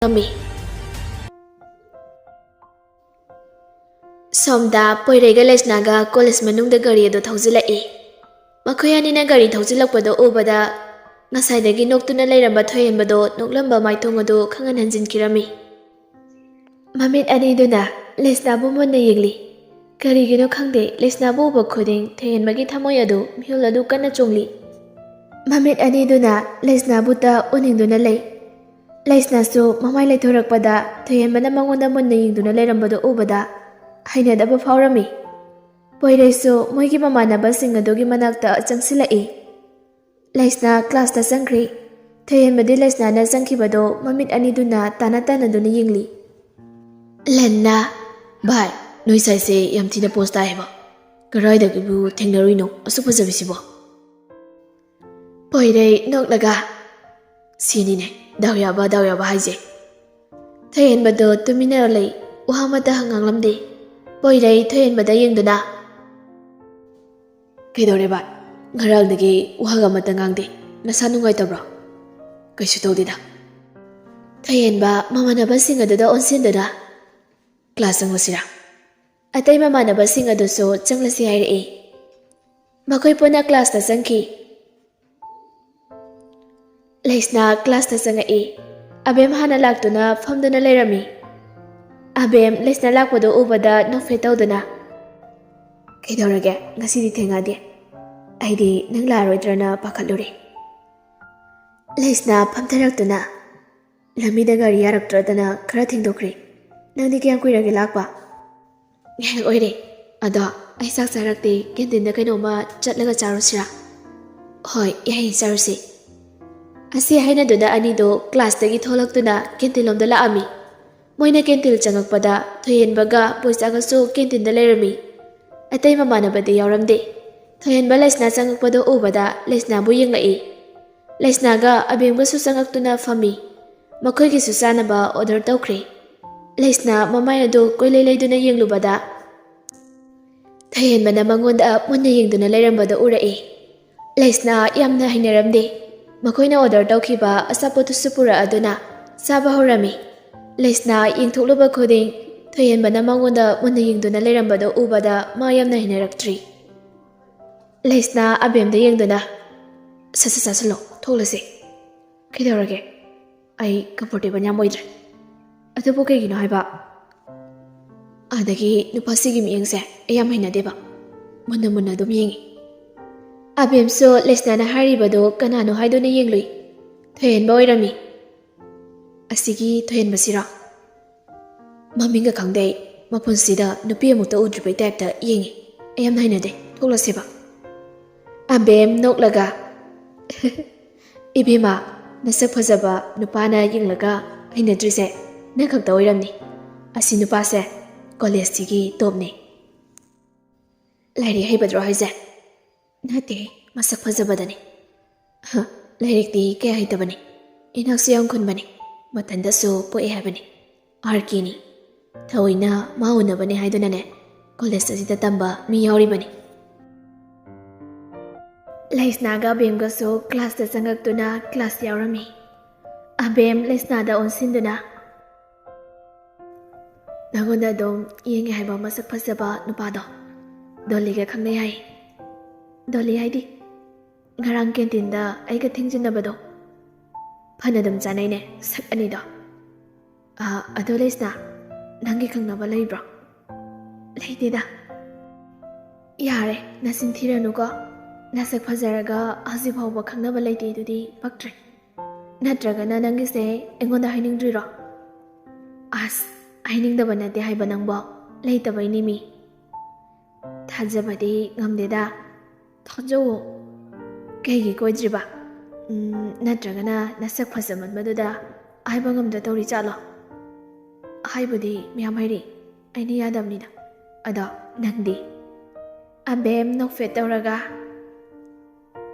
ꯉꯝꯃꯤ꯫ ꯁꯣꯝꯗ ꯄꯣꯏꯔꯩꯒ ꯂꯩꯁꯅꯥꯒ ꯀꯣꯂꯦꯖ ꯃꯅꯨꯡꯗ ꯒꯥꯔꯤ ꯑꯗꯨ ꯊꯧꯖꯤꯜꯂꯛꯏ꯫ ꯃꯈꯣꯏ ꯑꯅꯤꯅ ꯒꯥꯔꯤ ꯊꯧꯖꯤꯜꯂꯛꯄꯗꯨ ꯎꯕꯗ ꯉꯁꯥꯏꯗꯒꯤ ꯅꯣꯛꯇꯨꯅ ꯂꯩꯔꯝꯕ ꯊꯣꯏꯍꯦꯟꯕꯗꯣ ꯅꯣꯛꯂꯝꯕ ꯃꯥꯏꯊꯣꯡ ꯑꯗꯨ ꯈꯪꯍꯟ ꯍꯟꯖꯤꯟꯈꯤꯔꯝꯃꯤ꯫ ꯃꯃꯤꯠ ꯑꯅꯤꯗꯨꯅ ꯂꯩꯁꯅꯥꯕꯨ ꯃꯨꯟꯅ ꯌꯦꯡꯂꯤ꯫ ꯀꯔꯤꯒꯤꯅꯣ ꯈꯪꯗꯦ, ꯂꯩꯁꯅꯥꯕꯨ ꯎꯕ ꯈꯨꯗꯤꯡ ꯊꯣꯏꯍꯦꯟꯕꯒꯤ ꯊꯃꯣꯏ ꯑꯗꯨ ꯃꯤꯍꯨꯜ ꯑꯗꯨ ꯀꯟꯅ ꯆꯣꯡꯂꯤ꯫ ꯃꯃꯤꯠ ꯑꯅꯤꯗꯨꯅ ꯂꯩꯁꯅꯥꯕꯨꯇ ꯎꯅꯤꯡꯗꯨꯅ ꯂꯩ꯫ ꯂꯩꯁꯅꯥꯁꯨ ꯃꯃꯥꯏ ꯂꯩꯊꯣꯔꯛꯄꯗ ꯊꯣꯏꯍꯦꯟꯕꯅ ꯃꯉꯣꯟꯗ ꯃꯨꯟꯅ ꯌꯦꯡꯗꯨꯅ ꯂꯩꯔꯝꯕꯗꯨ ꯎꯕꯗ ꯍꯩꯅꯗꯕ ꯐꯥꯎꯔꯝꯃꯤ꯫ ꯄꯣꯏꯔꯩꯁꯨ ꯃꯣꯏꯒꯤ ꯃꯃꯥꯟꯅꯕꯁꯤꯡ ꯑꯗꯨꯒꯤ ꯃꯅꯥꯛꯇ ꯆꯪꯁꯤꯜꯂꯛꯏ꯫ ꯂꯩꯁꯅꯥ ꯀ꯭ꯂꯥꯁꯇ ꯆꯪꯈ꯭ꯔꯦ꯫ ꯊꯣꯏꯍꯦꯟꯕꯗꯤ ꯂꯩꯁꯅꯥꯅ ꯆꯪꯈꯤꯕꯗꯣ ꯃꯃꯤꯠ ꯑꯅꯤꯗꯨꯅ ꯇꯥꯟꯅ ꯇꯥꯟꯅꯗꯨꯅ ꯌꯦꯡꯂꯤ꯫ ꯂꯟꯅ, "ꯚꯥꯏ, ꯅꯣꯏ ꯁꯥꯏꯁꯦ ꯌꯥꯝ ꯊꯤꯅ ꯄꯣꯁ ꯇꯥꯏꯌꯦꯕ꯫ ꯀꯔꯥꯏꯗꯒꯤꯕꯨ ꯊꯦꯡꯅꯔꯨꯏꯅꯣ ꯑꯁꯨꯛ ꯐꯖꯕꯤꯁꯤꯕꯣ?" ꯄꯣꯏꯔꯩ ꯅꯣꯛꯂꯒ, "ꯁꯤꯅꯤꯅꯦ ꯗꯥꯎ ꯌꯥꯕ, ꯗꯥꯎ ꯌꯥꯕ ꯍꯥꯏꯁꯦ꯫" ꯊꯣꯏꯍꯦꯟꯕꯗꯣ ꯇꯨꯃꯤꯟꯅ ꯂꯩ, ꯋꯥ ꯑꯃꯠꯇ ꯉꯥꯡꯂꯝꯗꯦ꯫ ꯄꯣꯏꯔꯩ ꯊꯣꯏꯍꯦꯟꯕꯗ ꯌꯦꯡꯗꯨꯅ, "ꯀꯩꯗꯧꯔꯦ ꯚꯥꯏ? ꯉꯔꯥꯡꯗꯒꯤ ꯋꯥꯍꯪ ꯑꯃꯠꯇ ꯉꯥꯡꯗꯦ꯫ ꯅꯁꯥ ꯅꯨꯡꯉꯥꯏꯇꯕ꯭ꯔꯣ?" "ꯀꯩꯁꯨ ꯇꯧꯗꯦꯗ꯫" ꯊꯣꯏꯍꯦꯟꯕ ꯃꯃꯥꯟꯅꯕꯁꯤꯡ ꯑꯗꯨꯗ ꯑꯣꯟꯁꯤꯟꯗꯨꯅ, "ꯀ꯭ꯂꯥꯁ ꯆꯪꯉꯨꯁꯤꯔꯥ?" ꯑꯇꯩ ꯃꯃꯥꯟꯅꯕꯁꯤꯡ ꯑꯗꯨꯁꯨ ꯆꯪꯂꯁꯤ ꯍꯥꯏꯔꯛꯏ꯫ ꯃꯈꯣꯏ ꯄꯨꯟꯅ ꯀ꯭ꯂꯥꯁꯇ ꯆꯪꯈꯤ꯫ ꯂꯩꯁꯅꯥ ꯀ꯭ꯂꯥꯁꯇ ꯆꯪꯉꯛꯏ꯫ ꯑꯕꯦꯝ ꯍꯥꯟꯅ ꯂꯥꯛꯇꯨꯅ ꯐꯝꯗꯨꯅ ꯂꯩꯔꯝꯃꯤ꯫ ꯑꯕꯦꯝ ꯂꯩꯁꯅꯥ ꯂꯥꯛꯄꯗꯨ ꯎꯕꯗ ꯅꯣꯛꯐꯦꯠ ꯇꯧꯗꯨꯅ, "ꯀꯩꯗꯧꯔꯒꯦ? ꯉꯁꯤꯗꯤ ꯊꯦꯡꯉꯗꯤ? ꯑꯩꯗꯤ ꯅꯪ ꯂꯥꯛꯑꯔꯣꯏꯗ꯭ꯔꯅ ꯄꯥꯈꯠꯂꯨꯔꯦ꯫" ꯂꯩꯁꯅꯥ ꯐꯝꯊꯔꯛꯇꯨꯅ, "ꯂꯝꯕꯤꯗ ꯒꯥꯔꯤ ꯌꯥꯔꯛꯇ꯭ꯔꯗꯅ ꯈꯔ ꯊꯦꯡꯗꯣꯛꯈ꯭ꯔꯦ꯫ ꯅꯪꯗꯤ ꯀꯌꯥꯝ ꯀꯨꯏꯔꯒꯦ ꯂꯥꯛꯄ?" "ꯉꯥꯏꯍꯥꯛ ꯑꯣꯏꯔꯦ꯫ ꯑꯗꯣ ꯑꯩ ꯆꯥꯛ ꯆꯥꯔꯛꯇꯦ, ꯀꯦꯟꯇꯤꯟꯗ ꯀꯩꯅꯣꯝꯃ ꯆꯠꯂꯒ ꯆꯥꯔꯨꯁꯤꯔꯥ?" "ꯍꯣꯏ, ꯌꯥꯏꯌꯦ, ꯆꯥꯔꯨꯁꯦ꯫" ꯑꯁꯤ ꯍꯥꯏꯅꯗꯨꯅ ꯑꯅꯤꯗꯣ ꯀ꯭ꯂꯥꯁꯇꯒꯤ ꯊꯣꯛꯂꯛꯇꯨꯅ ꯀꯦꯟꯇꯤꯟ ꯂꯣꯝꯗ ꯂꯥꯛꯑꯝꯃꯤ꯫ ꯃꯣꯏꯅ ꯀꯦꯟꯇꯤꯟ ꯆꯪꯉꯛꯄꯗ ꯊꯣꯏꯍꯦꯟꯕꯒ ꯕꯣꯏꯆꯥꯒꯁꯨ ꯀꯦꯟꯇꯤꯟꯗ ꯂꯩꯔꯝꯃꯤ꯫ ꯑꯇꯩ ꯃꯃꯥꯟꯅꯕꯗꯤ ꯌꯥꯎꯔꯝꯗꯦ꯫ ꯊꯣꯏꯍꯦꯟꯕ ꯂꯩꯁꯅꯥ ꯆꯪꯉꯛꯄꯗꯣ ꯎꯕꯗ ꯂꯩꯁꯅꯥꯕꯨ ꯌꯦꯡꯂꯛꯏ꯫ ꯂꯩꯁꯅꯥꯒ ꯑꯕꯦꯝꯒꯁꯨ ꯆꯪꯉꯛꯇꯨꯅ ꯐꯝꯃꯤ꯫ ꯃꯈꯣꯏꯒꯤꯁꯨ ꯆꯥꯅꯕ ꯑꯣꯔꯗꯔ ꯇꯧꯈ꯭ꯔꯦ꯫ ꯂꯩꯁꯅꯥ ꯃꯃꯥꯏ ꯑꯗꯨ ꯀꯣꯏꯂꯩ ꯂꯩꯗꯨꯅ ꯌꯦꯡꯂꯨꯕꯗ ꯊꯣꯏꯍꯦꯟꯕꯅ ꯃꯉꯣꯟꯗ ꯃꯨꯟꯅ ꯌꯦꯡꯗꯨꯅ ꯂꯩꯔꯝꯕꯗꯨ ꯎꯔꯛꯏ꯫ ꯂꯩꯁꯅꯥ ꯌꯥꯝꯅ ꯍꯩꯅꯔꯝꯗꯦ꯫ ꯃꯈꯣꯏꯅ ꯑꯣꯔꯗꯔ ꯇꯧꯈꯤꯕ ꯑꯆꯥꯄꯣꯠꯇꯨꯁꯨ ꯄꯨꯔꯛꯑꯗꯨꯅ ꯆꯥꯕ ꯍꯧꯔꯝꯃꯤ꯫ ꯂꯩꯁꯅꯥ ꯌꯦꯡꯊꯣꯛꯂꯨꯕ ꯈꯨꯗꯤꯡ ꯊꯣꯏꯍꯦꯟꯕꯅ ꯃꯉꯣꯟꯗ ꯃꯨꯟꯅ ꯌꯦꯡꯗꯨꯅ ꯂꯩꯔꯝꯕꯗꯨ ꯎꯕꯗ ꯃꯥ ꯌꯥꯝꯅ ꯍꯩꯅꯔꯛꯇ꯭ꯔꯤ꯫ ꯂꯩꯁꯅꯥ ꯑꯕꯦꯝꯗ ꯌꯦꯡꯗꯨꯅ, "ꯁꯠ ꯁꯠ ꯆꯥꯁꯤꯜꯂꯣ, ꯊꯣꯛꯂꯁꯤ꯫ ꯀꯩꯗꯧꯔꯒꯦ? ꯑꯩ comfortable ꯌꯥꯝ ꯑꯣꯏꯗ꯭ꯔꯦ꯫ ꯑꯗꯨꯕꯨ ꯀꯩꯒꯤꯅꯣ ꯍꯥꯏꯕ? ꯑꯗꯒꯤ ꯅꯨꯄꯥꯁꯤꯒꯤ ꯃꯤꯠꯌꯦꯡꯁꯦ ꯑꯩ ꯌꯥꯝ ꯍꯩꯅꯗꯦꯕ꯫ ꯃꯨꯟꯅ ꯃꯨꯟꯅ ꯑꯗꯨꯝ ꯌꯦꯡꯉꯤ꯫" ꯑꯕꯦꯝꯁꯨ ꯂꯩꯁꯅꯥꯅ ꯍꯥꯏꯔꯤꯕꯗꯨ ꯀꯅꯥꯅꯣ ꯍꯥꯏꯗꯨꯅ ꯌꯦꯡꯂꯨꯏ꯫ ꯊꯣꯏꯍꯦꯟꯕ ꯑꯣꯏꯔꯝꯃꯤ꯫ "ꯑꯁꯤꯒꯤ ꯊꯣꯏꯍꯦꯟꯕꯁꯤꯔꯣ? ꯃꯃꯤꯡꯒ ꯈꯪꯗꯦ ꯑꯩ꯫ ꯃꯄꯨꯟꯁꯤꯗ ꯅꯨꯄꯤ ꯑꯃꯨꯛꯇ ꯎꯗ꯭ꯔꯤꯕꯩ typeꯇ ꯌꯦꯡꯉꯤ꯫ ꯑꯩ ꯌꯥꯝ ꯍꯩꯅꯗꯦ꯫ ꯊꯣꯛꯂꯁꯦꯕ꯫" ꯑꯕꯦꯝ ꯅꯣꯛꯂꯒ, "ꯏꯕꯦꯝꯃ, ꯅꯁꯛ ꯐꯖꯕ ꯅꯨꯄꯥꯅ ꯌꯦꯡꯂꯒ ꯍꯩꯅꯗ꯭ꯔꯤꯁꯦ ꯅꯪ ꯈꯛꯇ ꯑꯣꯏꯔꯝꯅꯤ꯫ ꯑꯁꯤ ꯅꯨꯄꯥꯁꯦ collegeꯁꯤꯒꯤ topꯅꯤ꯫" "ꯂꯥꯏꯔꯤꯛ ꯍꯩꯕꯗ꯭ꯔꯣ ꯍꯥꯏꯁꯦ?" "ꯅꯠꯇꯦ, ꯃꯁꯛ ꯐꯖꯕꯗꯅꯤ꯫" "ꯍ, ꯂꯥꯏꯔꯤꯛꯇꯤ ꯀꯌꯥ ꯍꯩꯇꯕꯅꯤ꯫ ꯏꯅꯥꯛꯁꯨ ꯌꯥꯝ ꯈꯨꯟꯕꯅꯤ꯫ ꯃꯊꯟꯇꯁꯨ ꯄꯣꯛꯑꯦ ꯍꯥꯏꯕꯅꯤ꯫ ꯑꯥꯔ ꯀꯦꯅꯤ꯫ ꯊꯑꯣꯏꯅ ꯃꯥ ꯎꯅꯕꯅꯦ ꯍꯥꯏꯗꯨꯅꯅꯦ, college ꯑꯁꯤꯗ ꯇꯝꯕ ꯃꯤ ꯌꯥꯎꯔꯤꯕꯅꯤ꯫" ꯂꯩꯁꯅꯥꯒ ꯑꯕꯦꯝꯒꯁꯨ classꯇ ꯆꯪꯉꯛꯇꯨꯅ class ꯌꯥꯎꯔꯝꯃꯤ꯫ ꯑꯕꯦꯝ ꯂꯩꯁꯅꯥꯗ ꯑꯣꯟꯁꯤꯟꯗꯨꯅ, "ꯅꯉꯣꯟꯗ ꯑꯗꯨꯝ ꯌꯦꯡꯉꯦ ꯍꯥꯏꯕ ꯃꯁꯛ ꯐꯖꯕ ꯅꯨꯄꯥꯗꯣ ꯗꯣꯂꯤꯒ ꯈꯪꯅꯩ ꯍꯥꯏ꯫" "ꯗꯣꯂꯤ ꯍꯥꯏꯗꯤ?" "ꯉꯔꯥꯡ canteenꯗ ꯑꯩꯒ ꯊꯦꯡꯖꯤꯟꯅꯕꯗꯣ꯫ ꯐꯅ ꯑꯗꯨꯝ ꯆꯥꯅꯩꯅꯦ ꯁꯛ ꯑꯅꯤꯗꯣ꯫" "ꯑ, ꯑꯗꯣ ꯂꯩꯁꯅꯥ, ꯅꯪꯒꯤ ꯈꯪꯅꯕ ꯂꯩꯕ꯭ꯔꯣ?" "ꯂꯩꯇꯦꯗ꯫" "ꯌꯥꯔꯦ, ꯅꯆꯤꯟ ꯊꯤꯔꯅꯨꯀꯣ꯫ ꯅꯁꯛ ꯐꯖꯔꯒ ꯍꯧꯖꯤꯛ ꯐꯥꯎꯕ ꯈꯪꯅꯕ ꯂꯩꯇꯦ ꯑꯗꯨꯗꯤ ꯄꯛꯇ꯭ꯔꯦ꯫ ꯅꯠꯇ꯭ꯔꯒꯅ ꯅꯪꯒꯤꯁꯦ ꯑꯩꯉꯣꯟꯗ ꯍꯥꯏꯅꯤꯡꯗ꯭ꯔꯤꯔꯣ?" "ꯑꯁ, ꯍꯥꯏꯅꯤꯡꯗꯕ ꯅꯠꯇꯦ ꯍꯥꯏꯕ ꯅꯪꯕꯣ, ꯂꯩꯇꯕꯩꯅꯤ ꯃꯤ꯫" "ꯊꯥꯖꯕꯗꯤ ꯉꯝꯗꯦꯗ꯫" "ꯊꯥꯖꯧꯋꯣ꯫" "ꯀꯩꯒꯤ ꯀꯣꯏꯗ꯭ꯔꯤꯕ? ꯎꯝ, ꯅꯠꯇ꯭ꯔꯒꯅ ꯅꯁꯛ ꯐꯖꯃꯟꯕꯗꯨꯗ ꯍꯥꯏꯕ ꯉꯝꯗ ꯇꯧꯔꯤ ꯖꯥꯠꯂꯣ?" "ꯍꯥꯏꯕꯨꯗꯤ ꯃꯌꯥꯝ ꯍꯥꯏꯔꯤ, ꯑꯩꯅ ꯌꯥꯗꯕꯅꯤꯗ꯫ ꯑꯗꯣ ꯅꯪꯗꯤ?" ꯑꯕꯦꯝ ꯅꯣꯛꯐꯦꯠ ꯇꯧꯔꯒ,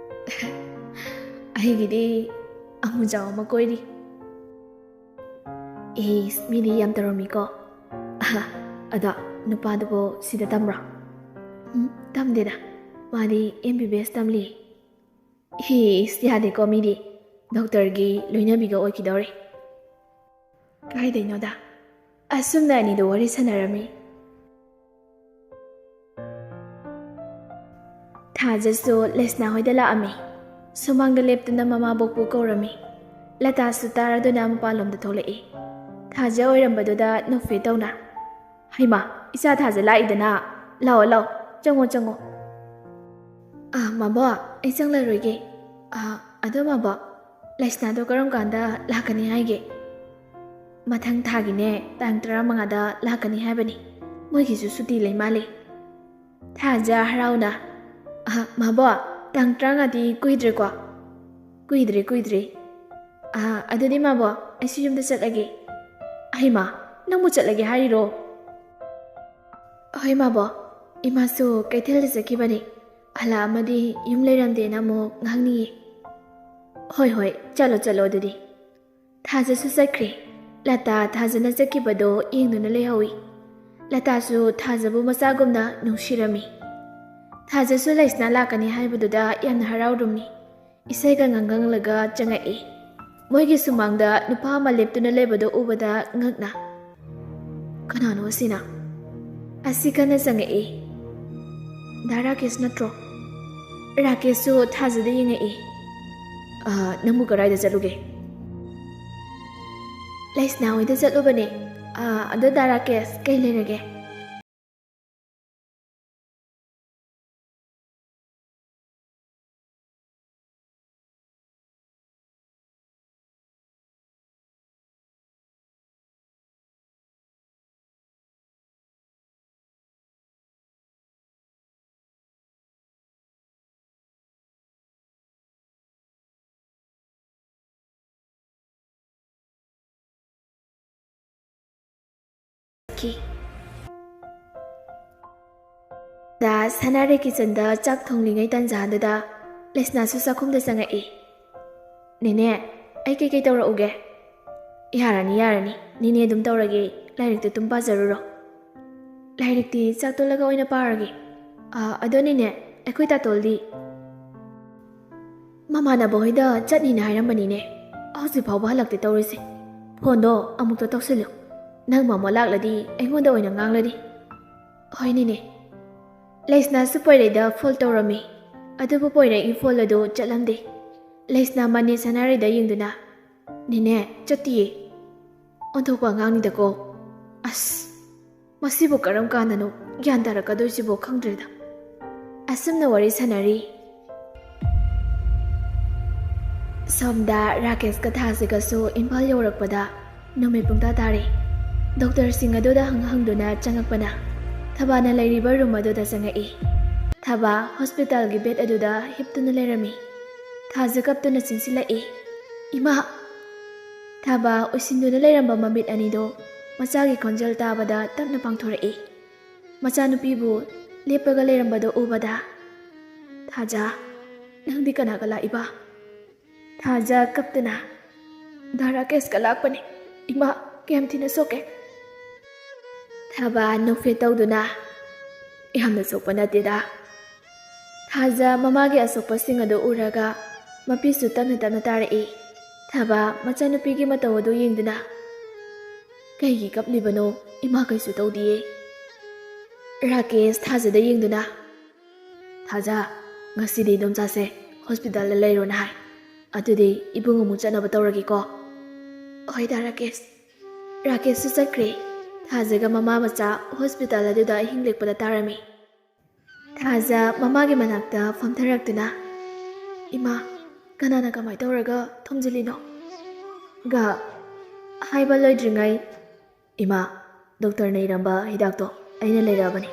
"ꯑꯩꯒꯤꯗꯤ ꯑꯃꯨꯖꯥꯎ ꯑꯃ ꯀꯣꯏꯔꯤ꯫" "ꯏꯁ, ꯃꯤꯗꯤ ꯌꯥꯝ ꯇꯧꯔꯝꯃꯤꯀꯣ꯫ ꯑꯍ, ꯑꯗꯣ ꯅꯨꯄꯥꯗꯨꯕꯨ ꯁꯤꯗ ꯇꯝꯕ꯭ꯔꯣ?" "ꯎꯝ, ꯇꯝꯗꯦꯗ꯫ ꯃꯥꯗꯤ M B B S ꯇꯝꯂꯤ꯫" "ꯏꯁ, ꯌꯥꯗꯦꯀꯣ, ꯃꯤꯗꯤ ꯗꯣꯛꯇꯔꯒꯤ ꯂꯣꯏꯅꯕꯤꯒ ꯑꯣꯏꯈꯤꯗꯧꯔꯦ꯫" ꯀꯥꯏꯗꯩꯅꯣꯗ, ꯑꯁꯨꯝꯅ ꯑꯅꯤꯗꯣ ꯋꯥꯔꯤ ꯁꯥꯟꯅꯔꯝꯃꯤ꯫ ꯊꯥꯖꯁꯨ ꯂꯩꯁꯅꯥ ꯍꯣꯏꯗ ꯂꯥꯛꯑꯝꯃꯤ꯫ ꯁꯨꯃꯥꯡꯗ ꯂꯦꯞꯇꯨꯅ ꯃꯃꯥꯕꯣꯛꯄꯨ ꯀꯧꯔꯝꯃꯤ꯫ ꯂꯇꯥꯁꯨ ꯇꯥꯔꯗꯨꯅ ꯃꯄꯥꯟꯂꯣꯝꯗ ꯊꯣꯛꯂꯛꯏ꯫ ꯊꯥꯖ ꯑꯣꯏꯔꯝꯕꯗꯨꯗ ꯅꯣꯛꯐꯦ ꯇꯧꯅ, "ꯍꯩꯃꯥ, ꯏꯆꯥ ꯊꯥꯖ ꯂꯥꯛꯏꯗꯅ꯫ ꯂꯥꯛꯑꯣ, ꯂꯥꯛꯑꯣ, ꯆꯪꯉꯣ, ꯆꯪꯉꯣ꯫" "ꯑꯥ, ꯃꯥꯕꯣꯛ, ꯑꯩ ꯆꯪꯂꯔꯣꯏꯒꯦ꯫ ꯑꯥ, ꯑꯗꯣ ꯃꯥꯕꯣꯛ, ꯂꯩꯁꯅꯥꯗꯣ ꯀꯔꯝ ꯀꯥꯟꯗ ꯂꯥꯛꯀꯅꯤ ꯍꯥꯏꯒꯦ?" "ꯃꯊꯪ ꯊꯥꯒꯤꯅꯦ, ꯇꯥꯡ ꯇꯔꯥꯃꯉꯥꯗ ꯂꯥꯛꯀꯅꯤ ꯍꯥꯏꯕꯅꯤ꯫ ꯃꯣꯏꯒꯤꯁꯨ ꯁꯨꯇꯤ ꯂꯩ ꯃꯥꯜꯂꯦ꯫" ꯊꯥꯖ ꯍꯔꯥꯎꯅ, "ꯑꯍ, ꯃꯥꯕꯣꯛ, ꯇꯥꯡ ꯇꯔꯥꯃꯉꯥꯗꯤ ꯀꯨꯏꯗ꯭ꯔꯦꯀꯣ?" "ꯀꯨꯏꯗ꯭ꯔꯦ, ꯀꯨꯏꯗ꯭ꯔꯦ꯫" "ꯑꯍ, ꯑꯗꯨꯗꯤ ꯃꯥꯕꯣꯛ, ꯑꯩꯁꯨ ꯌꯨꯝꯗ ꯆꯠꯂꯒꯦ꯫" "ꯑꯍꯩꯃꯥ, ꯅꯪꯕꯨ ꯆꯠꯂꯒꯦ ꯍꯥꯏꯔꯤꯔꯣ?" "ꯍꯣꯏ ꯃꯥꯕꯣꯛ, ꯏꯃꯥꯁꯨ ꯀꯩꯊꯦꯜꯗ ꯆꯠꯈꯤꯕꯅꯤ꯫ ꯍꯜꯂꯛꯑꯝꯃꯗꯤ ꯌꯨꯝ ꯂꯩꯔꯝꯗꯦꯅ ꯑꯃꯨꯛ ꯉꯥꯡꯅꯤꯌꯦ꯫" "ꯍꯣꯏ, ꯍꯣꯏ, ꯆꯠꯂꯣ, ꯆꯠꯂꯣ ꯑꯗꯨꯗꯤ꯫" ꯊꯥꯖꯁꯨ ꯆꯠꯈ꯭ꯔꯦ꯫ ꯂꯇꯥ ꯊꯥꯖꯅ ꯆꯠꯈꯤꯕꯗꯣ ꯌꯦꯡꯗꯨꯅ ꯂꯩꯍꯧꯏ꯫ ꯂꯇꯥꯁꯨ ꯊꯥꯖꯕꯨ ꯃꯆꯥꯒꯨꯝꯅ ꯅꯨꯡꯁꯤꯔꯝꯃꯤ꯫ ꯊꯥꯖꯁꯨ ꯂꯩꯁꯅꯥ ꯂꯥꯛꯀꯅꯤ ꯍꯥꯏꯕꯗꯨꯗ ꯌꯥꯝꯅ ꯍꯔꯥꯎꯔꯝꯃꯤ꯫ ꯏꯁꯩꯒ ꯉꯪꯉꯪꯂꯒ ꯆꯪꯉꯛꯏ꯫ ꯃꯣꯏꯒꯤ ꯁꯨꯃꯥꯡꯗ ꯅꯨꯄꯥ ꯑꯃ ꯂꯦꯞꯇꯨꯅ ꯂꯩꯕꯗꯣ ꯎꯕꯗ ꯉꯛꯅ, "ꯀꯅꯥꯅꯣ ꯑꯁꯤꯅ?" ꯑꯁꯤ ꯀꯟꯅ ꯆꯪꯉꯛꯏ꯫ "ꯗꯥ ꯔꯥꯀꯦꯁ ꯅꯠꯇ꯭ꯔꯣ?" ꯔꯥꯀꯦꯁꯁꯨ ꯊꯥꯖꯗ ꯌꯦꯡꯉꯛꯏ꯫ "ꯑ, ꯅꯪꯕꯨ ꯀꯗꯥꯏꯗ ꯆꯠꯂꯨꯒꯦ?" "ꯂꯩꯁꯅꯥ ꯍꯣꯏꯗ ꯆꯠꯂꯨꯕꯅꯦ꯫" "ꯑ, ꯑꯗꯣ ꯗꯥ ꯔꯥꯀꯦꯁ, ꯀꯩ ꯂꯩꯔꯒꯦ?" ꯈꯤ꯫ ꯗ ꯁꯅꯥꯔꯩ ꯀꯤꯆꯟꯗ ꯆꯥꯛ ꯊꯣꯡꯂꯤꯉꯩ ꯇꯥꯟꯖꯥꯗꯨꯗ ꯂꯩꯁꯅꯥꯁꯨ ꯆꯥꯛꯈꯨꯝꯗ ꯆꯪꯉꯛꯏ꯫ "ꯅꯦꯅꯦ, ꯑꯩ ꯀꯩꯀꯩ ꯇꯧꯔꯛꯎꯒꯦ?" "ꯌꯥꯔꯅꯤ, ꯌꯥꯔꯅꯤ꯫ ꯅꯦꯅꯦ ꯑꯗꯨꯝ ꯇꯧꯔꯒꯦ꯫ ꯂꯥꯏꯔꯤꯛꯇꯨ ꯑꯗꯨꯝ ꯄꯥꯖꯔꯨꯔꯣ꯫" "ꯂꯥꯏꯔꯤꯛꯇꯤ ꯆꯥꯛ ꯇꯣꯜꯂꯒ ꯑꯣꯏꯅ ꯄꯥꯔꯒꯦ꯫ ꯑ, ꯑꯗꯣ ꯅꯦꯅꯦ, ꯑꯩꯈꯣꯏ ꯇꯥꯇꯣꯜꯗꯤ?" "ꯃꯃꯥꯟꯅꯕ ꯍꯣꯏꯗ ꯆꯠꯅꯤꯅ ꯍꯥꯏꯔꯝꯕꯅꯤꯅꯦ꯫ ꯍꯧꯖꯤꯛ ꯐꯥꯎꯕ ꯍꯜꯂꯛꯇꯦ ꯇꯧꯔꯤꯁꯦ꯫ ꯐꯣꯟꯗꯣ ꯑꯃꯨꯛꯇ ꯇꯧꯁꯤꯜꯂꯨ꯫ ꯅꯪ ꯃꯃꯣ ꯂꯥꯛꯂꯗꯤ ꯑꯩꯉꯣꯟꯗ ꯑꯣꯏꯅ ꯉꯥꯡꯂꯅꯤ꯫ ꯍꯣꯏ ꯅꯦꯅꯦ꯫ ꯂꯩꯁꯅꯥꯁꯨ ꯄꯣꯏꯔꯩꯗ ꯐꯣꯟ ꯇꯧꯔꯝꯃꯤ꯫ ꯑꯗꯨꯕꯨ ꯄꯣꯏꯔꯩꯒꯤ ꯐꯣꯟ ꯑꯗꯨ ꯆꯠꯂꯝꯗꯦ꯫ ꯂꯩꯁꯅꯥ ꯃꯅꯦ ꯁꯅꯥꯔꯩꯗ ꯌꯦꯡꯗꯨꯅ, "ꯅꯦꯅꯦ, ꯆꯠꯇꯤꯌꯦ꯫ ꯑꯣꯟꯊꯣꯛꯄ ꯑꯉꯥꯡꯅꯤꯗꯀꯣ꯫ ꯑꯁ, ꯃꯁꯤꯕꯨ ꯀꯔꯝ ꯀꯥꯟꯗꯅꯣ ꯒ꯭ꯌꯥꯟ ꯇꯥꯔꯛꯀꯗꯣꯏꯁꯤꯕꯣ ꯈꯪꯗ꯭ꯔꯦꯗ꯫" ꯑꯁꯨꯝꯅ ꯋꯥꯔꯤ ꯁꯥꯟꯅꯔꯤ꯫ ꯁꯣꯝꯗ ꯔꯥꯀꯦꯁꯀ ꯊꯥꯖꯒꯁꯨ ꯏꯝꯐꯥꯜ ꯌꯧꯔꯛꯄꯗ ꯅꯨꯃꯤꯠ ꯄꯨꯡꯇꯥ ꯇꯥꯔꯦ꯫ ꯗꯣꯛꯇꯔꯁꯤꯡ ꯑꯗꯨꯗ ꯍꯪ ꯍꯪꯗꯨꯅ ꯆꯪꯉꯛꯄꯅ ꯊꯕꯥꯅ ꯂꯩꯔꯤꯕ ꯔꯨꯝ ꯑꯗꯨꯗ ꯆꯪꯉꯛꯏ꯫ ꯊꯕꯥ ꯍꯣꯁꯄꯤꯇꯥꯜꯒꯤ ꯕꯦꯗ ꯑꯗꯨꯗ ꯍꯤꯞꯇꯨꯅ ꯂꯩꯔꯝꯃꯤ꯫ ꯊꯥꯖ ꯀꯞꯇꯨꯅ ꯆꯦꯟꯁꯤꯜꯂꯛꯏ꯫ "ꯏꯃꯥ!" ꯊꯕꯥ ꯎꯏꯁꯤꯟꯗꯨꯅ ꯂꯩꯔꯝꯕ ꯃꯃꯤꯠ ꯑꯅꯤꯗꯣ ꯃꯆꯥꯒꯤ ꯈꯣꯟꯖꯦꯜ ꯇꯥꯕꯗ ꯇꯞꯅ ꯄꯥꯡꯊꯣꯔꯛꯏ꯫ ꯃꯆꯥꯅꯨꯄꯤꯕꯨ ꯂꯦꯞꯄꯒ ꯂꯩꯔꯝꯕꯗꯣ ꯎꯕꯗ, "ꯊꯥꯖ, ꯅꯪꯗꯤ ꯀꯅꯥꯒ ꯂꯥꯛꯏꯕ?" ꯊꯥꯖ ꯀꯞꯇꯨꯅ, "ꯗꯥ ꯔꯥꯀꯦꯁꯀ ꯂꯥꯛꯄꯅꯤ꯫ ꯏꯃꯥ, ꯀꯌꯥꯝ ꯊꯤꯅ ꯁꯣꯛꯀꯦ?" ꯊꯕꯥ ꯅꯣꯛꯐꯦꯠ ꯇꯧꯗꯨꯅ, "ꯌꯥꯝꯅ ꯁꯣꯛꯄ ꯅꯠꯇꯦꯗ꯫" ꯊꯥꯖ ꯃꯃꯥꯒꯤ ꯑꯁꯣꯛꯄꯁꯤꯡ ꯑꯗꯨ ꯎꯔꯒ ꯃꯄꯤꯁꯨ ꯇꯞꯅ ꯇꯞꯅ ꯇꯥꯔꯛꯏ꯫ ꯊꯕꯥ ꯃꯆꯥꯅꯨꯄꯤꯒꯤ ꯃꯇꯧ ꯑꯗꯨ ꯌꯦꯡꯗꯨꯅ, "ꯀꯩꯒꯤ ꯀꯞꯂꯤꯕꯅꯣ? ꯏꯃꯥ ꯀꯩꯁꯨ ꯇꯧꯗꯤꯌꯦ꯫" ꯔꯥꯀꯦꯁ ꯊꯥꯖꯗ ꯌꯦꯡꯗꯨꯅ, "ꯊꯥꯖ, ꯉꯁꯤꯗꯤ ꯏꯗꯣꯝꯆꯥꯁꯦ ꯍꯣꯁꯄꯤꯇꯥꯜꯗ ꯂꯩꯔꯣꯅ ꯍꯥꯏ꯫ ꯑꯗꯨꯗꯤ ꯏꯕꯨꯡ ꯑꯃꯨꯛ ꯆꯠꯅꯕ ꯇꯧꯔꯒꯦꯀꯣ꯫" "ꯍꯣꯏ ꯗꯥ ꯔꯥꯀꯦꯁ꯫" ꯔꯥꯀꯦꯁꯁꯨ ꯆꯠꯈ꯭ꯔꯦ꯫ ꯊꯥꯖꯒ ꯃꯃꯥ ꯃꯆꯥ ꯍꯣꯁꯄꯤꯇꯥꯜ ꯑꯗꯨꯗ ꯑꯍꯤꯡ ꯂꯦꯛꯄꯗ ꯇꯥꯔꯝꯃꯤ꯫ ꯊꯥꯖ ꯃꯃꯥꯒꯤ ꯃꯅꯥꯛꯇ ꯐꯝꯊꯔꯛꯇꯨꯅ, "ꯏꯃꯥ, ꯀꯅꯥꯅ ꯀꯃꯥꯏ ꯇꯧꯔꯒ ꯊꯣꯝꯖꯤꯜꯂꯤꯅꯣ?" ꯒ ꯍꯥꯏꯕ ꯂꯣꯏꯗ꯭ꯔꯤꯉꯩ, "ꯏꯃꯥ, ꯗꯣꯛꯇꯔꯅ ꯏꯔꯝꯕ ꯍꯤꯗꯥꯛꯇꯣ ꯑꯩꯅ ꯂꯩꯔꯛꯑꯕꯅꯤ꯫"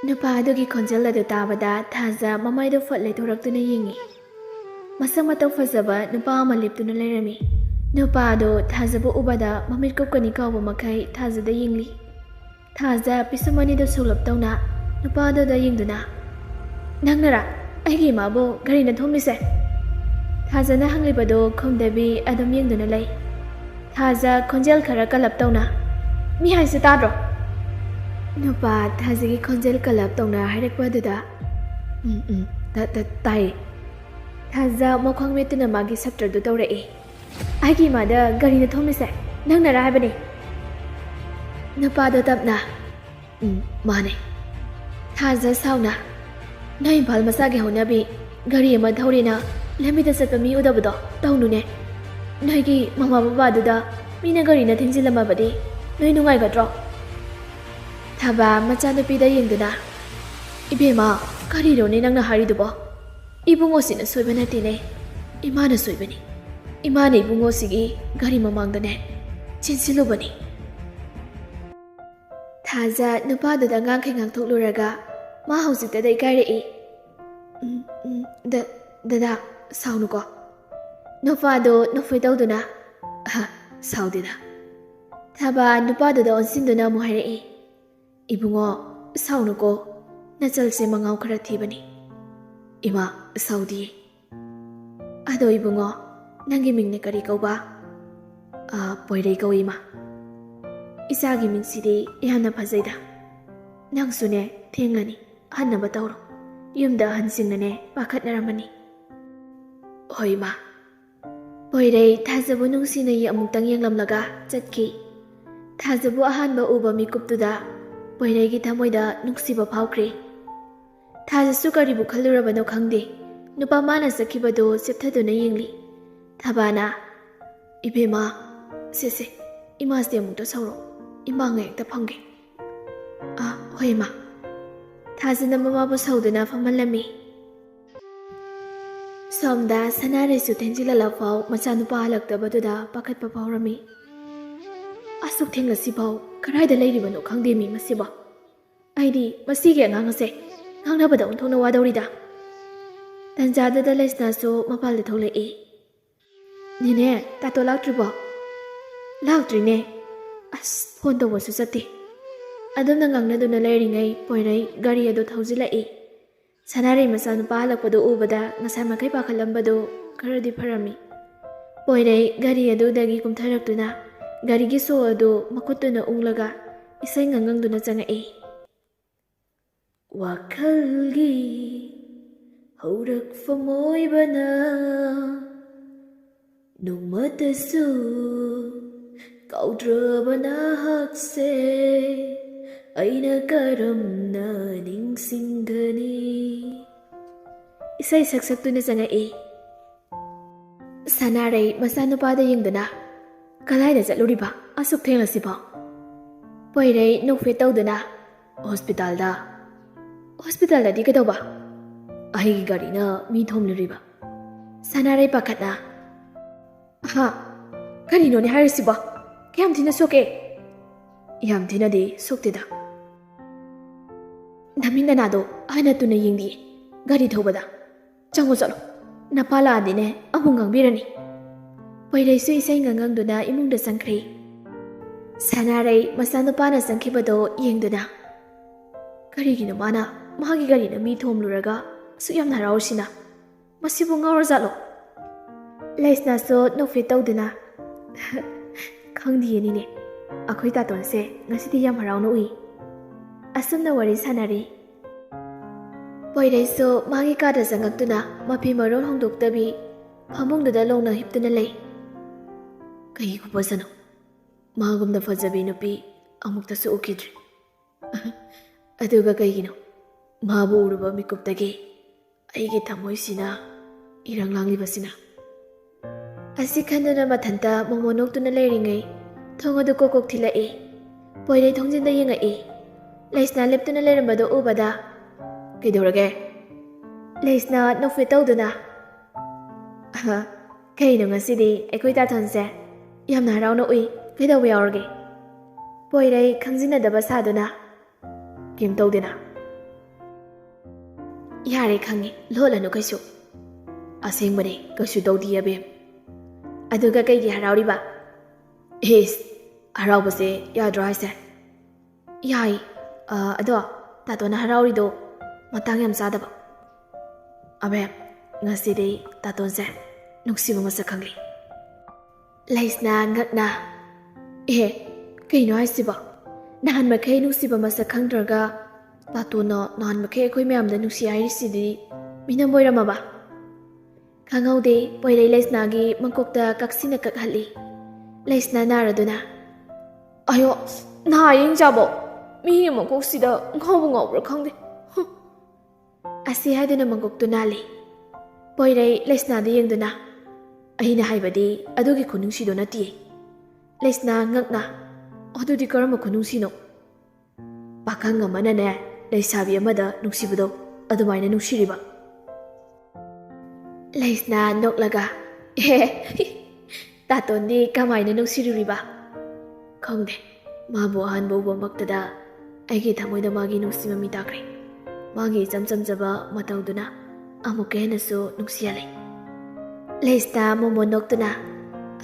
ꯅꯨꯄꯥ ꯑꯗꯨꯒꯤ ꯈꯣꯟꯖꯦꯜ ꯑꯗꯨ ꯇꯥꯕꯗ ꯊꯥꯖ ꯃꯃꯥꯏꯗꯨ ꯐꯠ ꯂꯩꯊꯣꯔꯛꯇꯨꯅ ꯌꯦꯡꯉꯤ꯫ ꯃꯁꯛ ꯃꯇꯧ ꯐꯖꯕ ꯅꯨꯄꯥ ꯑꯃ ꯂꯦꯞꯇꯨꯅ ꯂꯩꯔꯝꯃꯤ꯫ ꯅꯨꯄꯥ ꯑꯗꯨ ꯊꯥꯖꯕ ꯎꯕꯗ ꯃꯃꯤꯠ ꯀꯨꯞꯀꯅꯤ ꯀꯥꯎꯕ ꯃꯈꯩ ꯊꯥꯖꯗ ꯌꯦꯡꯂꯤ꯫ ꯊꯥꯖ ꯄꯤꯁꯨꯝ ꯑꯅꯤꯗꯨ ꯁꯣꯛꯂꯞ ꯇꯧꯅ ꯅꯨꯄꯥ ꯑꯗꯨꯗ ꯌꯦꯡꯗꯨꯅ, "ꯅꯪꯅꯔꯥ? ꯑꯩꯒꯤ ꯏꯃꯥꯕꯨ ꯒꯥꯔꯤꯅ ꯊꯣꯝꯃꯤꯁꯦ?" ꯊꯥꯖꯅ ꯍꯪꯂꯤꯕꯗꯨ ꯈꯨꯝꯗꯕꯤ ꯑꯗꯨꯝ ꯌꯦꯡꯗꯨꯅ ꯂꯩ꯫ ꯊꯥꯖ ꯈꯣꯟꯖꯦꯜ ꯈꯔ ꯀꯜꯂꯞ ꯇꯧꯅ, "ꯃꯤ ꯍꯥꯏꯁꯦ ꯇꯥꯗ꯭ꯔꯣ?" ꯅꯨꯄꯥ ꯊꯥꯖꯒꯤ ꯈꯣꯟꯖꯦꯜ ꯀꯜꯂꯞ ꯇꯧꯅ ꯍꯥꯏꯔꯛꯄ ꯑꯗꯨꯗ, "ꯎꯝ, ꯎꯝ, ꯇ-, ꯇ-, ꯇꯥꯏ꯫" ꯊꯥꯖ ꯃꯈꯣꯡ ꯃꯦꯠꯇꯨꯅ ꯃꯥꯒꯤ ꯁꯞꯇꯔꯗꯨ ꯇꯧꯔꯛꯏ꯫ ꯑꯩꯒꯤ ꯏꯃꯥꯗ ꯒꯥꯔꯤꯗ ꯊꯣꯝꯂꯤꯁꯦ ꯅꯪꯅꯔ ꯍꯥꯏꯕꯅꯦ? ꯅꯨꯄꯥꯗꯣ ꯇꯞꯅ, "ꯎꯝ, ꯃꯥꯅꯦ꯫ ꯊꯥꯖ, ꯁꯥꯎꯅ꯫ ꯅꯣꯏ ꯏꯝꯐꯥꯜ ꯃꯆꯥꯒꯤ ꯍꯧꯅꯕꯤ ꯒꯥꯔꯤ ꯑꯃ ꯊꯧꯔꯦꯅ ꯂꯝꯕꯤꯗ ꯆꯠꯄ ꯃꯤ ꯎꯗꯕꯗꯣ ꯇꯧꯅꯨꯅꯦ꯫ ꯅꯣꯏꯒꯤ ꯃꯃꯥ ꯕꯕꯥꯗꯨꯗ ꯃꯤꯅ ꯒꯥꯔꯤꯅ ꯊꯦꯡꯖꯤꯜꯂꯝꯃꯕꯗꯤ ꯅꯣꯏ ꯅꯨꯡꯉꯥꯏꯒꯗ꯭ꯔꯣ?" ꯊꯥꯕ ꯃꯆꯥꯅꯨꯄꯤꯗ ꯌꯦꯡꯗꯨꯅ, "ꯏꯕꯦꯝꯃ, ꯀꯔꯤꯅꯣꯅꯦ ꯅꯪꯅ ꯍꯥꯏꯔꯤꯗꯨꯕꯣ? ꯏꯕꯨꯡꯉꯣꯁꯤꯅ ꯁꯣꯏꯕ ꯅꯠꯇꯦꯅꯦ, ꯏꯃꯥꯅ ꯁꯣꯏꯕꯅꯤ꯫ ꯏꯃꯥꯅ ꯏꯕꯨꯡꯉꯣꯁꯤꯒꯤ ꯒꯥꯔꯤ ꯃꯃꯥꯡꯗꯅꯦ ꯆꯦꯟꯁꯤꯜꯂꯨꯕꯅꯤ꯫" ꯊꯥꯖ ꯅꯨꯄꯥꯗꯨꯗ ꯉꯥꯡꯈꯩ ꯉꯥꯡꯊꯣꯛꯂꯨꯔꯒ ꯃꯥ ꯍꯧꯖꯤꯛꯇꯗ ꯏꯀꯥꯏꯔꯛꯏ꯫ "ꯎꯝ, ꯎꯝ, ꯗ-, ꯗꯗꯥ, ꯁꯥꯎꯅꯨꯀꯣ꯫" ꯅꯨꯄꯥꯗꯣ ꯅꯣꯛꯐꯦ ꯇꯧꯗꯨꯅ, "ꯑꯍ, ꯁꯥꯎꯗꯦꯗ꯫" ꯊꯥꯕ ꯅꯨꯄꯥꯗꯨꯗ ꯑꯣꯟꯁꯤꯟꯗꯨꯅ ꯑꯃꯨꯛ ꯍꯥꯏꯔꯛꯏ, "ꯏꯕꯨꯡꯉꯣ, ꯁꯥꯎꯅꯨꯀꯣ, ꯅꯆꯜꯁꯦ ꯃꯉꯥꯎ ꯈꯔ ꯊꯤꯕꯅꯤ꯫" "ꯏꯃꯥ, ꯁꯥꯎꯗꯤꯌꯦ꯫ ꯑꯗꯣ ꯏꯕꯨꯡꯉꯣ, ꯅꯪꯒꯤ ꯃꯤꯡꯅ ꯀꯔꯤ ꯀꯧꯕ?" "ꯑ, ꯄꯣꯏꯔꯩ ꯀꯧꯏ, ꯏꯃꯥ꯫" "ꯏꯆꯥꯒꯤ ꯃꯤꯡꯁꯤꯗꯤ ꯌꯥꯝꯅ ꯐꯖꯩꯗ꯫ ꯅꯪꯁꯨꯅꯦ, ꯊꯦꯡꯂꯅꯤ, ꯍꯟꯅꯕ ꯇꯧꯔꯣ꯫ ꯌꯨꯝꯗ ꯑꯍꯟꯁꯤꯡꯅꯅꯦ ꯄꯥꯈꯠꯅꯔꯝꯃꯅꯤ꯫" "ꯍꯣꯏ, ꯏꯃꯥ꯫" ꯄꯣꯏꯔꯩ ꯊꯥꯖꯕꯨ ꯅꯨꯡꯁꯤꯅ ꯑꯃꯨꯛꯇꯪ ꯌꯦꯡꯂꯝꯂꯒ ꯆꯠꯈꯤ꯫ ꯊꯥꯖꯕꯨ ꯑꯍꯥꯟꯕ ꯎꯕ ꯃꯤꯀꯨꯞꯇꯨꯗ ꯄꯣꯏꯔꯩꯒꯤ ꯊꯃꯣꯏꯗ ꯅꯨꯡꯁꯤꯕ ꯐꯥꯎꯈ꯭ꯔꯦ꯫ ꯊꯥꯖꯁꯨ ꯀꯔꯤꯕꯨ ꯈꯜꯂꯨꯔꯕꯅꯣ ꯈꯪꯗꯦ, ꯅꯨꯄꯥ ꯃꯥꯅ ꯆꯠꯈꯤꯕꯗꯨ ꯆꯦꯞꯊꯗꯨꯅ ꯌꯦꯡꯂꯤ꯫ ꯊꯥꯕꯅ, "ꯏꯕꯦꯝꯃ, ꯁꯦ, ꯁꯦ, ꯏꯃꯥꯁꯦ ꯑꯃꯨꯛꯇ ꯁꯧꯔꯣ, ꯏꯃꯥ ꯉꯥꯏꯍꯥꯛꯇ ꯐꯝꯒꯦ꯫" "ꯑꯥ, ꯍꯣꯏ, ꯏꯃꯥ꯫" ꯊꯥꯖꯅ ꯃꯃꯥꯕꯨ ꯁꯧꯗꯨꯅ ꯐꯝꯍꯜꯂꯝꯃꯤ꯫ ꯁꯣꯝꯗ ꯁꯅꯥꯔꯩꯁꯨ ꯊꯦꯡꯖꯤꯜꯂꯛꯂꯐꯥꯎ ꯃꯆꯥꯅꯨꯄꯥ ꯍꯜꯂꯛꯇꯕꯗꯨꯗ ꯄꯥꯈꯠꯄ ꯐꯥꯎꯔꯝꯃꯤ꯫ "ꯑꯁꯨꯛ ꯊꯦꯡꯂꯁꯤꯐꯥꯎ ꯀꯗꯥꯏꯗ ꯂꯩꯔꯤꯕꯅꯣ ꯈꯪꯗꯦ ꯃꯤ ꯃꯁꯤꯕꯣ꯫ ꯑꯩꯗꯤ ꯃꯁꯤꯒꯤ ꯑꯉꯥꯡ ꯑꯁꯦ ꯉꯥꯡꯅꯕꯗ ꯑꯣꯟꯊꯣꯛꯅ ꯋꯥꯗꯧꯔꯤꯗ꯫" ꯇꯟꯖꯥꯗꯨꯗ ꯂꯩꯁꯅꯥꯁꯨ ꯃꯄꯥꯜꯗ ꯊꯣꯛꯂꯛꯏ꯫ "ꯅꯦꯅꯦ, ꯇꯥꯇꯣ ꯂꯥꯛꯇ꯭ꯔꯤꯕꯣ?" "ꯂꯥꯛꯇ꯭ꯔꯤꯅꯦ꯫ ꯑꯁ, ꯐꯣꯟ ꯇꯧꯕꯁꯨ ꯆꯠꯇꯦ꯫" ꯑꯗꯨꯝꯅ ꯉꯥꯡꯅꯗꯨꯅ ꯂꯩꯔꯤꯉꯩ ꯄꯣꯏꯔꯩ ꯒꯥꯔꯤ ꯑꯗꯨ ꯊꯧꯖꯤꯜꯂꯛꯏ꯫ ꯁꯅꯥꯔꯩ ꯃꯆꯥꯅꯨꯄꯥ ꯍꯜꯂꯛꯄꯗꯨ ꯎꯕꯗ ꯉꯁꯥꯏ ꯃꯈꯩ ꯄꯥꯈꯠꯂꯝꯕꯗꯨ ꯈꯔꯗꯤ ꯐꯔꯝꯃꯤ꯫ ꯄꯣꯏꯔꯩ ꯒꯥꯔꯤ ꯑꯗꯨꯗꯒꯤ ꯀꯨꯝꯊꯔꯛꯇꯨꯅ ꯒꯥꯔꯤꯒꯤ ꯁꯣ ꯑꯗꯨ ꯃꯈꯨꯠꯇꯨꯅ ꯎꯪꯂꯒ ꯏꯁꯩ ꯉꯪꯉꯪꯗꯨꯅ ꯆꯪꯉꯛꯏ꯫ ꯋꯥꯈꯜꯒꯤ ꯍꯧꯔꯛꯐꯝ ꯑꯣꯏꯕꯅ ꯅꯣꯡꯃꯇꯁꯨ ꯀꯥꯎꯗ꯭ꯔꯕ ꯅꯍꯥꯛꯁꯦ ꯑꯩꯅ ꯀꯔꯝꯅ ꯅꯤꯡꯁꯤꯡꯒꯅꯤ? ꯏꯁꯩ ꯁꯛꯁꯛꯇꯨꯅ ꯆꯪꯉꯛꯏ꯫ ꯁꯅꯥꯔꯩ ꯃꯆꯥꯅꯨꯄꯥꯗ ꯌꯦꯡꯗꯨꯅ, "ꯀꯗꯥꯏꯗ ꯆꯠꯂꯨꯔꯤꯕ ꯑꯁꯨꯛ ꯊꯦꯡꯂꯁꯤꯕꯣ?" ꯄꯣꯏꯔꯩ ꯅꯣꯛꯐꯦꯠ ꯇꯧꯗꯨꯅ, "ꯍꯣꯁꯄꯤꯇꯥꯜꯗ꯫" "ꯍꯣꯁꯄꯤꯇꯥꯜꯗꯗꯤ ꯀꯩꯗꯧꯕ?" "ꯑꯩꯒꯤ ꯒꯥꯔꯤꯅ ꯃꯤ ꯊꯣꯝꯂꯨꯔꯤꯕ꯫" ꯁꯅꯥꯔꯩ ꯄꯥꯈꯠꯅ, "ꯍꯥ? ꯀꯔꯤꯅꯣꯅꯦ ꯍꯥꯏꯔꯤꯁꯤꯕꯣ? ꯀꯌꯥꯝ ꯊꯤꯅ ꯁꯣꯛꯀꯦ?" "ꯌꯥꯝ ꯊꯤꯅꯗꯤ ꯁꯣꯛꯇꯦꯗ꯫" "ꯅꯃꯤꯠ ꯅꯅꯥꯗꯣ ꯍꯥꯟꯅ ꯇꯨꯅ ꯌꯦꯡꯗꯤꯌꯦ ꯒꯥꯔꯤ ꯊꯧꯕꯗ꯫ ꯆꯪꯉꯣ ꯆꯠꯂꯣ, ꯅꯄꯥ ꯂꯥꯛꯑꯗꯤꯅꯦ ꯑꯃꯨꯛ ꯉꯥꯡꯕꯤꯔꯅꯤ꯫" ꯄꯣꯏꯔꯩꯁꯨ ꯏꯁꯩ ꯉꯪꯉꯪꯗꯨꯅ ꯏꯃꯨꯡꯗ ꯆꯪꯈ꯭ꯔꯦ꯫ ꯁꯅꯥꯔꯩ ꯃꯆꯥꯅꯨꯄꯥꯅ ꯆꯪꯈꯤꯕꯗꯣ ꯌꯦꯡꯗꯨꯅ, "ꯀꯔꯤꯒꯤꯅꯣ ꯃꯥꯅ ꯃꯥꯒꯤ ꯒꯥꯔꯤꯅ ꯃꯤ ꯊꯣꯝꯂꯨꯔꯒ ꯑꯁꯨꯛ ꯌꯥꯝꯅ ꯍꯔꯥꯎꯔꯤꯁꯤꯅ? ꯃꯁꯤꯕꯨ ꯉꯥꯎꯔꯖꯥꯠꯂꯣ?" ꯂꯩꯁꯅꯥꯁꯨ ꯅꯣꯛꯐꯦꯠ ꯇꯧꯗꯨꯅ, "ꯈꯪꯗꯤꯌꯦ ꯅꯤꯅꯦ, ꯑꯩꯈꯣꯏ ꯇꯥꯇꯣꯟꯁꯦ ꯉꯁꯤꯗꯤ ꯌꯥꯝ ꯍꯔꯥꯎꯅ ꯎꯏ꯫" ꯑꯁꯨꯝꯅ ꯋꯥꯔꯤ ꯁꯥꯟꯅꯔꯤ꯫ ꯄꯣꯏꯔꯩꯁꯨ ꯃꯥꯒꯤ ꯀꯥꯗ ꯆꯪꯉꯛꯇꯨꯅ ꯃꯐꯤ ꯃꯔꯣꯜ ꯍꯣꯡꯗꯣꯛꯇꯕꯤ ꯐꯃꯨꯡꯗꯨꯗ ꯂꯣꯡꯅ ꯍꯤꯞꯇꯨꯅ ꯂꯩ꯫ ꯀꯩ ꯈꯨꯐꯖꯅꯣ! ꯃꯥꯒꯨꯝꯅ ꯐꯖꯕꯤ ꯅꯨꯄꯤ ꯑꯃꯨꯛꯇꯁꯨ ꯎꯈꯤꯗ꯭ꯔꯤ꯫ ꯑꯗꯨꯒ ꯀꯩꯒꯤꯅꯣ ꯃꯥꯕꯨ ꯎꯔꯨꯕ ꯃꯤꯀꯨꯞꯇꯒꯤ ꯑꯩꯒꯤ ꯊꯃꯣꯏꯁꯤꯅ ꯏꯔꯪ ꯂꯥꯡꯂꯤꯕꯁꯤꯅ? ꯑꯁꯤ ꯈꯟꯗꯨꯅ ꯃꯊꯟꯇ ꯃꯣꯃꯣ ꯅꯣꯛꯇꯨꯅ ꯂꯩꯔꯤꯉꯩ, ꯊꯣꯡ ꯑꯗꯨ ꯀꯣꯛ ꯀꯣꯛ ꯊꯤꯜꯂꯛꯏ꯫ ꯄꯣꯏꯔꯩ ꯊꯣꯡꯖꯤꯟꯗ ꯌꯦꯡꯉꯛꯏ꯫ ꯂꯩꯁꯅꯥ ꯂꯦꯞꯇꯨꯅ ꯂꯩꯔꯝꯕꯗꯨ ꯎꯕꯗ, "ꯀꯩꯗꯧꯔꯒꯦ?" ꯂꯩꯁꯅꯥ ꯅꯣꯛꯐꯦꯠ ꯇꯧꯗꯨꯅ, "ꯑꯍ, ꯀꯩꯅꯣ ꯉꯁꯤꯗꯤ ꯑꯩꯈꯣꯏ ꯇꯥꯊꯣꯟꯁꯦ ꯌꯥꯝꯅ ꯍꯔꯥꯎꯅ ꯎꯏ꯫ ꯀꯩꯗꯧꯕ ꯌꯥꯎꯔꯒꯦ?" ꯄꯣꯏꯔꯩ ꯈꯪꯖꯤꯟꯅꯗꯕ ꯁꯥꯗꯨꯅ, "ꯀꯩꯝ ꯇꯧꯗꯦꯅ꯫" "ꯌꯥꯔꯦ, ꯈꯪꯉꯦ, ꯂꯣꯠꯂꯅꯨ ꯀꯩꯁꯨ꯫" "ꯑꯁꯦꯡꯕꯅꯦ, ꯀꯩꯁꯨ ꯇꯧꯗꯤꯌꯦ ꯑꯕꯦꯝ꯫" "ꯑꯗꯨꯒ ꯀꯩꯒꯤ ꯍꯔꯥꯎꯔꯤꯕ?" "ꯏꯁ, ꯍꯔꯥꯎꯕꯁꯦ ꯌꯥꯗ꯭ꯔꯣ ꯍꯥꯏꯁꯦ?" "ꯌꯥꯏ, ꯑ, ꯑꯗꯣ ꯇꯥꯇꯣꯟꯅ ꯍꯔꯥꯎꯔꯤꯗꯣ ꯃꯇꯥꯡ ꯌꯥꯝ ꯆꯥꯗꯕ꯫ ꯑꯕꯦꯝ, ꯉꯁꯤꯗꯤ ꯇꯥꯇꯣꯟꯁꯦ ꯅꯨꯡꯁꯤꯕ ꯃꯁꯛ ꯈꯪꯂꯦ꯫" ꯂꯩꯁꯅꯥ ꯉꯛꯅ, "ꯑꯦ, ꯀꯩꯅꯣ ꯍꯥꯏꯁꯤꯕꯣ? ꯅꯍꯥꯟ ꯃꯈꯩ ꯅꯨꯡꯁꯤꯕ ꯃꯁꯛ ꯈꯪꯗ꯭ꯔꯒ ꯇꯥꯇꯣꯟꯅ ꯅꯍꯥꯟ ꯃꯈꯩ ꯑꯩꯈꯣꯏ ꯃꯌꯥꯝꯗ ꯅꯨꯡꯁꯤ ꯍꯥꯏꯔꯤꯁꯤꯗꯤ ꯃꯤꯅꯝ ꯑꯣꯏꯔꯝꯃꯕ?" ꯈꯪꯍꯧꯗꯦ, ꯄꯣꯏꯔꯩ ꯂꯩꯁꯅꯥꯒꯤ ꯃꯀꯣꯛꯇ ꯀꯛꯁꯤꯅ ꯀꯛꯍꯜꯂꯤ꯫ ꯂꯩꯁꯅꯥ ꯅꯥꯔꯗꯨꯅ, "ꯑꯌꯣ, ꯅꯍꯥ ꯌꯦꯡ ꯆꯥꯕꯣ? ꯃꯤ ꯃꯀꯣꯛꯁꯤꯗ ꯉꯥꯎꯕ ꯉꯥꯎꯕ꯭ꯔꯥ ꯈꯪꯗꯦ꯫ ꯍꯨꯝ!" ꯑꯁꯤ ꯍꯥꯏꯗꯨꯅ ꯃꯀꯣꯛꯇꯨ ꯅꯥꯜꯂꯤ꯫ ꯄꯣꯏꯔꯩ ꯂꯩꯁꯅꯥꯗ ꯌꯦꯡꯗꯨꯅ, "ꯑꯩꯅ ꯍꯥꯏꯕꯗꯤ ꯑꯗꯨꯒꯤ ꯈꯨꯅꯨꯡꯁꯤꯗꯣ ꯅꯠꯇꯤꯌꯦ꯫" ꯂꯩꯁꯅꯥ ꯉꯛꯅ, "ꯑꯗꯨꯗꯤ ꯀꯔꯝꯕ ꯈꯨꯅꯨꯡꯁꯤꯅꯣ?" "ꯄꯥꯈꯪ ꯑꯃꯅꯅꯦ, ꯂꯩꯁꯥꯕꯤ ꯑꯃꯗ ꯅꯨꯡꯁꯤꯕꯗꯣ, ꯑꯗꯨꯃꯥꯏꯅ ꯅꯨꯡꯁꯤꯔꯤꯕ꯫" ꯂꯩꯁꯅꯥ ꯅꯣꯛꯂꯒ, "ꯑꯦ, ꯇꯥꯇꯣꯟꯗꯤ ꯀꯃꯥꯏꯅ ꯅꯨꯡꯁꯤꯔꯨꯔꯤꯕ?" "ꯈꯪꯗꯦ, ꯃꯥꯕꯨ ꯑꯍꯥꯟꯕ ꯎꯕꯃꯛꯇꯗ ꯑꯩꯒꯤ ꯊꯃꯣꯏꯗ ꯃꯥꯒꯤ ꯅꯨꯡꯁꯤ ꯃꯃꯤ ꯇꯥꯈ꯭ꯔꯦ꯫ ꯃꯥꯒꯤ ꯏꯆꯝ ꯆꯝꯖꯕ ꯃꯇꯧꯗꯨꯅ ꯑꯃꯨꯛꯀ ꯍꯦꯟꯅꯁꯨ ꯅꯨꯡꯁꯤꯍꯜꯂꯦ꯫" ꯂꯩꯁꯅꯥ ꯃꯣꯃꯣꯟ ꯅꯣꯛꯇꯨꯅ,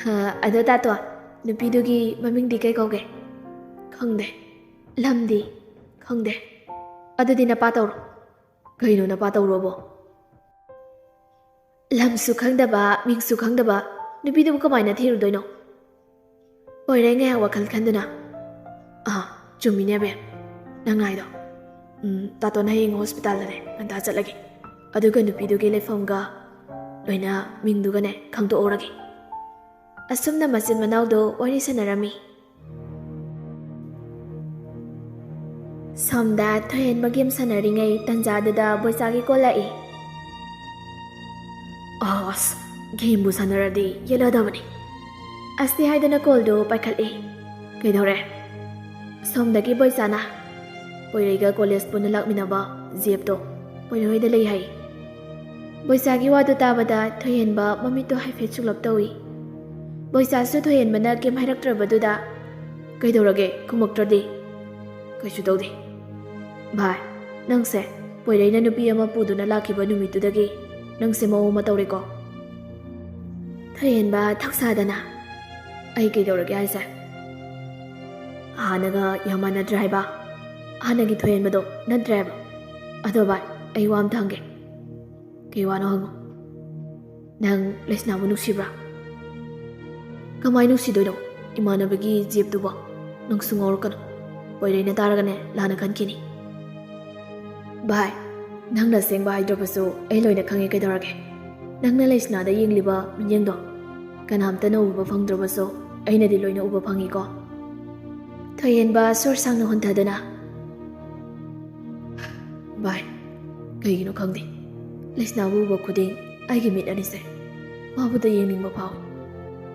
"ꯑ, ꯑꯗꯣ ꯇꯥꯇꯣꯟ, ꯅꯨꯄꯤꯗꯨꯒꯤ ꯃꯃꯤꯡꯗꯤ ꯀꯩ ꯀꯧꯒꯦ?" "ꯈꯪꯗꯦ꯫" "ꯂꯝꯗꯤ?" "ꯈꯪꯗꯦ꯫" "ꯑꯗꯨꯗꯤ ꯅꯄꯥ ꯇꯧꯔꯣ꯫" "ꯀꯩꯅꯣ ꯅꯄꯥ ꯇꯧꯔꯣꯕꯣ?" "ꯂꯝꯁꯨ ꯈꯪꯗꯕ, ꯃꯤꯡꯁꯨ ꯈꯪꯗꯕ ꯅꯨꯄꯤꯗꯨꯕꯨ ꯀꯃꯥꯏꯅ ꯊꯤꯔꯨꯗꯣꯏꯅꯣ?" ꯄꯣꯏꯔꯩ ꯉꯥꯏꯍꯥꯛ ꯋꯥꯈꯜ ꯈꯟꯗꯨꯅ, "ꯑꯥ, ꯆꯨꯝꯃꯤꯅꯦ ꯕꯦꯝ, ꯅꯪ ꯍꯥꯏꯗꯣ꯫ ꯎꯝ, ꯇꯥꯇꯣꯟ ꯍꯌꯦꯡ ꯍꯣꯁꯄꯤꯇꯥꯜꯗꯅꯦ ꯉꯟꯇꯥ ꯆꯠꯂꯒꯦ꯫ ꯑꯗꯨꯒ ꯅꯨꯄꯤꯗꯨꯒꯤ ꯂꯩꯐꯝꯒ ꯂꯣꯏꯅ ꯃꯤꯡꯗꯨꯒꯅꯦ ꯈꯪꯗꯣꯛꯍꯧꯔꯒꯦ꯫" ꯑꯁꯨꯝꯅ ꯃꯆꯤꯟ ꯃꯅꯥꯎꯗꯣ ꯋꯥꯔꯤ ꯁꯥꯟꯅꯔꯝꯃꯤ꯫ ꯁꯣꯝꯗ ꯊꯣꯏꯍꯦꯟꯕ ꯒꯦꯝ ꯁꯥꯟꯅꯔꯤꯉꯩ ꯇꯟꯖꯥꯗꯨꯗ ꯕꯣꯏꯆꯥꯒꯤ ꯀꯣꯜ ꯂꯥꯛꯏ꯫ "ꯑꯁ, ꯒꯦꯝꯕꯨ ꯁꯥꯟꯅꯔꯗꯤ ꯌꯦꯠꯂꯗꯕꯅꯤ꯫" ꯑꯁꯤ ꯍꯥꯏꯗꯨꯅ ꯀꯣꯜꯗꯨ ꯄꯥꯏꯈꯠꯂꯤ꯫ "ꯀꯩꯗꯧꯔꯦ?" ꯁꯣꯝꯗꯒꯤ ꯕꯣꯏꯆꯥꯅ, "ꯄꯣꯏꯔꯩꯒ ꯀꯣꯂꯦꯖ ꯄꯨꯟꯅ ꯂꯥꯛꯃꯤꯟꯅꯕ ꯖꯦꯞꯇꯣ ꯄꯣꯏꯔꯩ ꯍꯣꯏꯗ ꯂꯩ ꯍꯥꯏ꯫" ꯕꯣꯏꯆꯥꯒꯤ ꯋꯥꯗꯨ ꯇꯥꯕꯗ ꯊꯣꯏꯍꯦꯟꯕ ꯃꯃꯤꯠꯇꯨ ꯍꯥꯏꯐꯦꯠ ꯁꯨꯛꯂꯞ ꯇꯧꯏ꯫ ꯕꯣꯏꯆꯥꯁꯨ ꯊꯣꯏꯍꯦꯟꯕꯅ ꯀꯩꯝ ꯍꯥꯏꯔꯛꯇ꯭ꯔꯕꯗꯨꯗ, "ꯀꯩꯗꯧꯔꯒꯦ, ꯈꯨꯝꯃꯛꯇ꯭ꯔꯗꯤ?" "ꯀꯩꯁꯨ ꯇꯧꯗꯦ꯫ ꯚꯥꯏ, ꯅꯪꯁꯦ ꯄꯣꯏꯔꯩꯅ ꯅꯨꯄꯤ ꯑꯃ ꯄꯨꯗꯨꯅ ꯂꯥꯛꯈꯤꯕ ꯅꯨꯃꯤꯠꯇꯨꯗꯒꯤ ꯅꯪꯁꯦ ꯃꯑꯣꯡ ꯑꯃ ꯇꯧꯔꯦꯀꯣ?" ꯊꯣꯏꯍꯦꯟꯕ ꯊꯧꯁꯥꯗꯅ, "ꯑꯩ ꯀꯩꯗꯧꯔꯒꯦ ꯍꯥꯏꯁꯦ? ꯍꯥꯟꯅꯒ ꯌꯥꯝ ꯃꯥꯟꯅꯗ꯭ꯔꯦ ꯍꯥꯏꯕ? ꯍꯥꯟꯅꯒꯤ ꯊꯣꯏꯍꯦꯟꯕꯗꯣ ꯅꯠꯇ꯭ꯔꯦ ꯍꯥꯏꯕ? ꯑꯗꯣ ꯚꯥꯏ, ꯑꯩ ꯋꯥ ꯑꯝꯇ ꯍꯪꯒꯦ꯫" "ꯀꯩ ꯋꯥꯅꯣ ꯍꯪꯉꯣ꯫" "ꯅꯪ ꯂꯩꯁꯅꯥꯕꯨ ꯅꯨꯡꯁꯤꯕ꯭ꯔꯥ?" "ꯀꯃꯥꯏ ꯅꯨꯡꯁꯤꯗꯣꯏꯅꯣ? ꯏꯃꯥꯟꯅꯕꯒꯤ ꯖꯦꯞꯇꯨꯕꯣ? ꯅꯪꯁꯨ ꯉꯥꯎꯔꯛꯀꯅꯨ꯫ ꯄꯣꯏꯔꯩꯅ ꯇꯥꯔꯒꯅꯦ ꯂꯥꯟꯅ ꯈꯟꯈꯤꯅꯤ꯫" "ꯚꯥꯏ, ꯅꯪꯅ ꯑꯁꯦꯡꯕ ꯍꯥꯏꯗ꯭ꯔꯕꯁꯨ ꯑꯩ ꯂꯣꯏꯅ ꯈꯪꯉꯦ, ꯀꯩꯗꯧꯔꯒꯦ?" ꯅꯪꯅ ꯂꯩꯁꯅꯥꯗ ꯌꯦꯡꯂꯤꯕ ꯃꯤꯠꯌꯦꯡꯗꯣ ꯀꯅꯥꯝꯇꯅ ꯎꯕ ꯐꯪꯗ꯭ꯔꯕꯁꯨ ꯑꯩꯅꯗꯤ ꯂꯣꯏꯅ ꯎꯕ ꯐꯪꯉꯤꯀꯣ꯫ ꯊꯣꯏꯍꯦꯟꯕ ꯁꯣꯔ ꯁꯥꯡꯅ ꯍꯣꯟꯊꯗꯨꯅ, "ꯚꯥꯏ, ꯀꯩꯒꯤꯅꯣ ꯈꯪꯗꯦ, ꯂꯩꯁꯅꯥꯕꯨ ꯎꯕ ꯈꯨꯗꯤꯡ ꯑꯩꯒꯤ ꯃꯤꯠ ꯑꯅꯤꯁꯦ ꯃꯥꯕꯨꯗ ꯌꯦꯡꯅꯤꯡꯕ ꯐꯥꯎꯏ꯫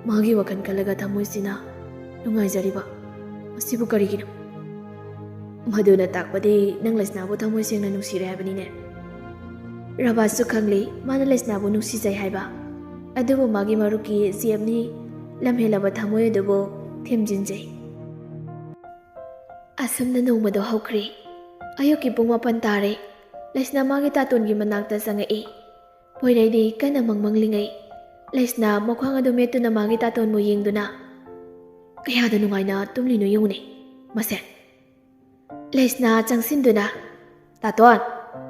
ꯃꯥꯒꯤ ꯋꯥꯈꯜ ꯈꯜꯂꯒ ꯊꯃꯣꯏꯁꯤꯅ ꯅꯨꯡꯉꯥꯏꯖꯔꯤꯕ꯫ ꯃꯁꯤꯕꯨ ꯀꯔꯤꯒꯤꯅꯣ?" "ꯃꯗꯨꯅ ꯇꯥꯛꯄꯗꯤ ꯅꯪ ꯂꯩꯁꯅꯥꯕꯨ ꯊꯃꯣꯏ ꯁꯦꯡꯅ ꯅꯨꯡꯁꯤꯔꯦ ꯍꯥꯏꯕꯅꯤꯅꯦ꯫" ꯔꯕꯥꯁꯁꯨ ꯈꯪꯂꯤ ꯃꯥꯅ ꯂꯩꯁꯅꯥꯕꯨ ꯅꯨꯡꯁꯤꯖꯩ ꯍꯥꯏꯕ, ꯑꯗꯨꯕꯨ ꯃꯥꯒꯤ ꯃꯔꯨꯞꯀꯤ ꯖꯦꯞꯅꯤ ꯂꯝꯍꯦꯜꯂꯕ ꯊꯃꯣꯏ ꯑꯗꯨꯕꯨ ꯊꯦꯝꯖꯤꯟꯖꯩ꯫ ꯑꯁꯨꯝꯅ ꯅꯣꯡꯃꯗꯣ ꯍꯧꯈ꯭ꯔꯦ꯫ ꯑꯌꯨꯛꯀꯤ ꯄꯨꯡ ꯃꯥꯄꯟ ꯇꯥꯔꯦ꯫ ꯂꯩꯁꯅꯥ ꯃꯥꯒꯤ ꯇꯥꯇꯣꯟꯒꯤ ꯃꯅꯥꯛꯇ ꯆꯪꯉꯛꯏ꯫ ꯄꯣꯏꯔꯩꯗꯤ ꯀꯟꯅ ꯃꯪꯃꯪꯂꯤꯉꯩ ꯂꯩꯁꯅꯥ ꯃꯈ꯭ꯋꯥꯡ ꯑꯗꯨ ꯃꯦꯠꯇꯨꯅ ꯃꯥꯒꯤ ꯇꯥꯇꯣꯟꯕꯨ ꯌꯦꯡꯗꯨꯅ, ꯀꯌꯥꯗ ꯅꯨꯡꯉꯥꯏꯅ ꯇꯨꯝꯂꯤꯅꯣ ꯌꯦꯡꯉꯨꯅꯦ ꯃꯁꯦ꯫ ꯂꯩꯁꯅꯥ ꯆꯪꯁꯤꯟꯗꯨꯅ, "ꯇꯥꯇꯣꯟ,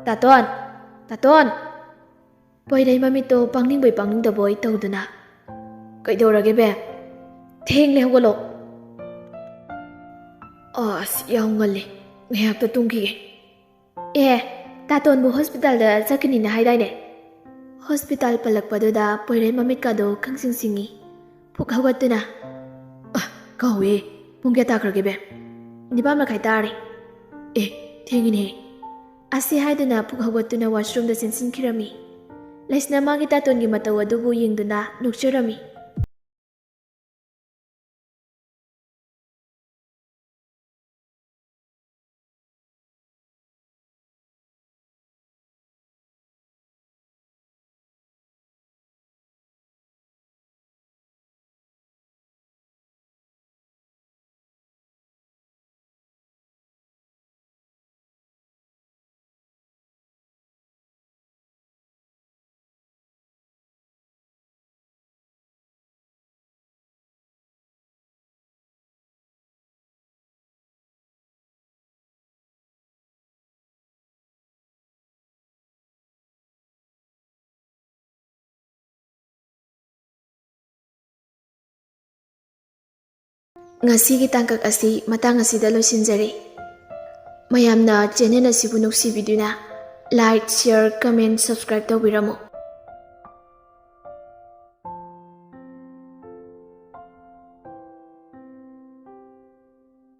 ꯇꯥꯇꯣꯟ, ꯇꯥꯇꯣꯟ!" ꯄꯣꯏꯔꯩ ꯃꯃꯤꯠꯇꯣ ꯄꯥꯡꯅꯤꯡꯕꯣꯏ ꯄꯥꯡꯅꯤꯡꯗꯕꯣꯏ ꯇꯧꯗꯨꯅ, "ꯀꯩꯗꯧꯔꯒꯦ ꯕꯦꯝ? ꯊꯦꯡꯂꯦ, ꯍꯧꯒꯠꯂꯣ꯫" "ꯑꯁ, ꯌꯥꯝ ꯉꯜꯂꯤ, ꯉꯥꯏꯍꯥꯛꯇ ꯇꯨꯝꯈꯤꯒꯦ꯫" "ꯑꯦ, ꯇꯥꯇꯣꯟꯕꯨ ꯍꯣꯁꯄꯤꯇꯥꯜꯗ ꯆꯠꯀꯅꯤꯅ ꯍꯥꯏꯗꯥꯏꯅꯦ?" ꯍꯣꯁꯄꯤꯇꯥꯜ ꯄꯜꯂꯛꯄꯗꯨꯗ ꯄꯣꯏꯔꯩ ꯃꯃꯤꯠꯀꯥꯗꯣ ꯈꯪꯁꯤꯡ ꯁꯤꯡꯉꯤ꯫ ꯐꯨꯛ ꯍꯧꯒꯠꯇꯨꯅ, "ꯑ, ꯀꯥꯎꯋꯦ, ꯄꯨꯡ ꯀꯌꯥ ꯇꯥꯈ꯭ꯔꯒꯦ ꯕꯦꯝ?" "ꯅꯤꯄꯥꯟ ꯃꯈꯥꯏ ꯇꯥꯔꯦ꯫" "ꯑꯦ, ꯊꯦꯡꯉꯤꯅꯦ꯫" ꯑꯁꯤ ꯍꯥꯏꯗꯨꯅ ꯐꯨꯛ ꯍꯧꯒꯠꯇꯨꯅ ꯋꯥꯁꯔꯨꯝꯗ ꯆꯦꯟꯁꯤꯟꯈꯤꯔꯝꯃꯤ꯫ ꯂꯩꯁꯅꯥ ꯃꯥꯒꯤ ꯇꯥꯇꯣꯟꯒꯤ ꯃꯇꯧ ꯑꯗꯨꯕꯨ ꯌꯦꯡꯗꯨꯅ ꯅꯣꯛꯆꯔꯝꯃꯤ꯫ ꯉꯁꯤꯒꯤ ꯇꯥꯡꯀꯛ ꯑꯁꯤ ꯃꯇꯥꯡ ꯑꯁꯤꯗ ꯂꯣꯏꯁꯤꯟꯖꯔꯦ꯫ ꯃꯌꯥꯝꯅ ꯆꯦꯅꯦꯜ ꯑꯁꯤꯕꯨ ꯅꯨꯡꯁꯤꯕꯤꯗꯨꯅ like, share, comment, subscribe ꯇꯧꯕꯤꯔꯝꯃꯨ꯫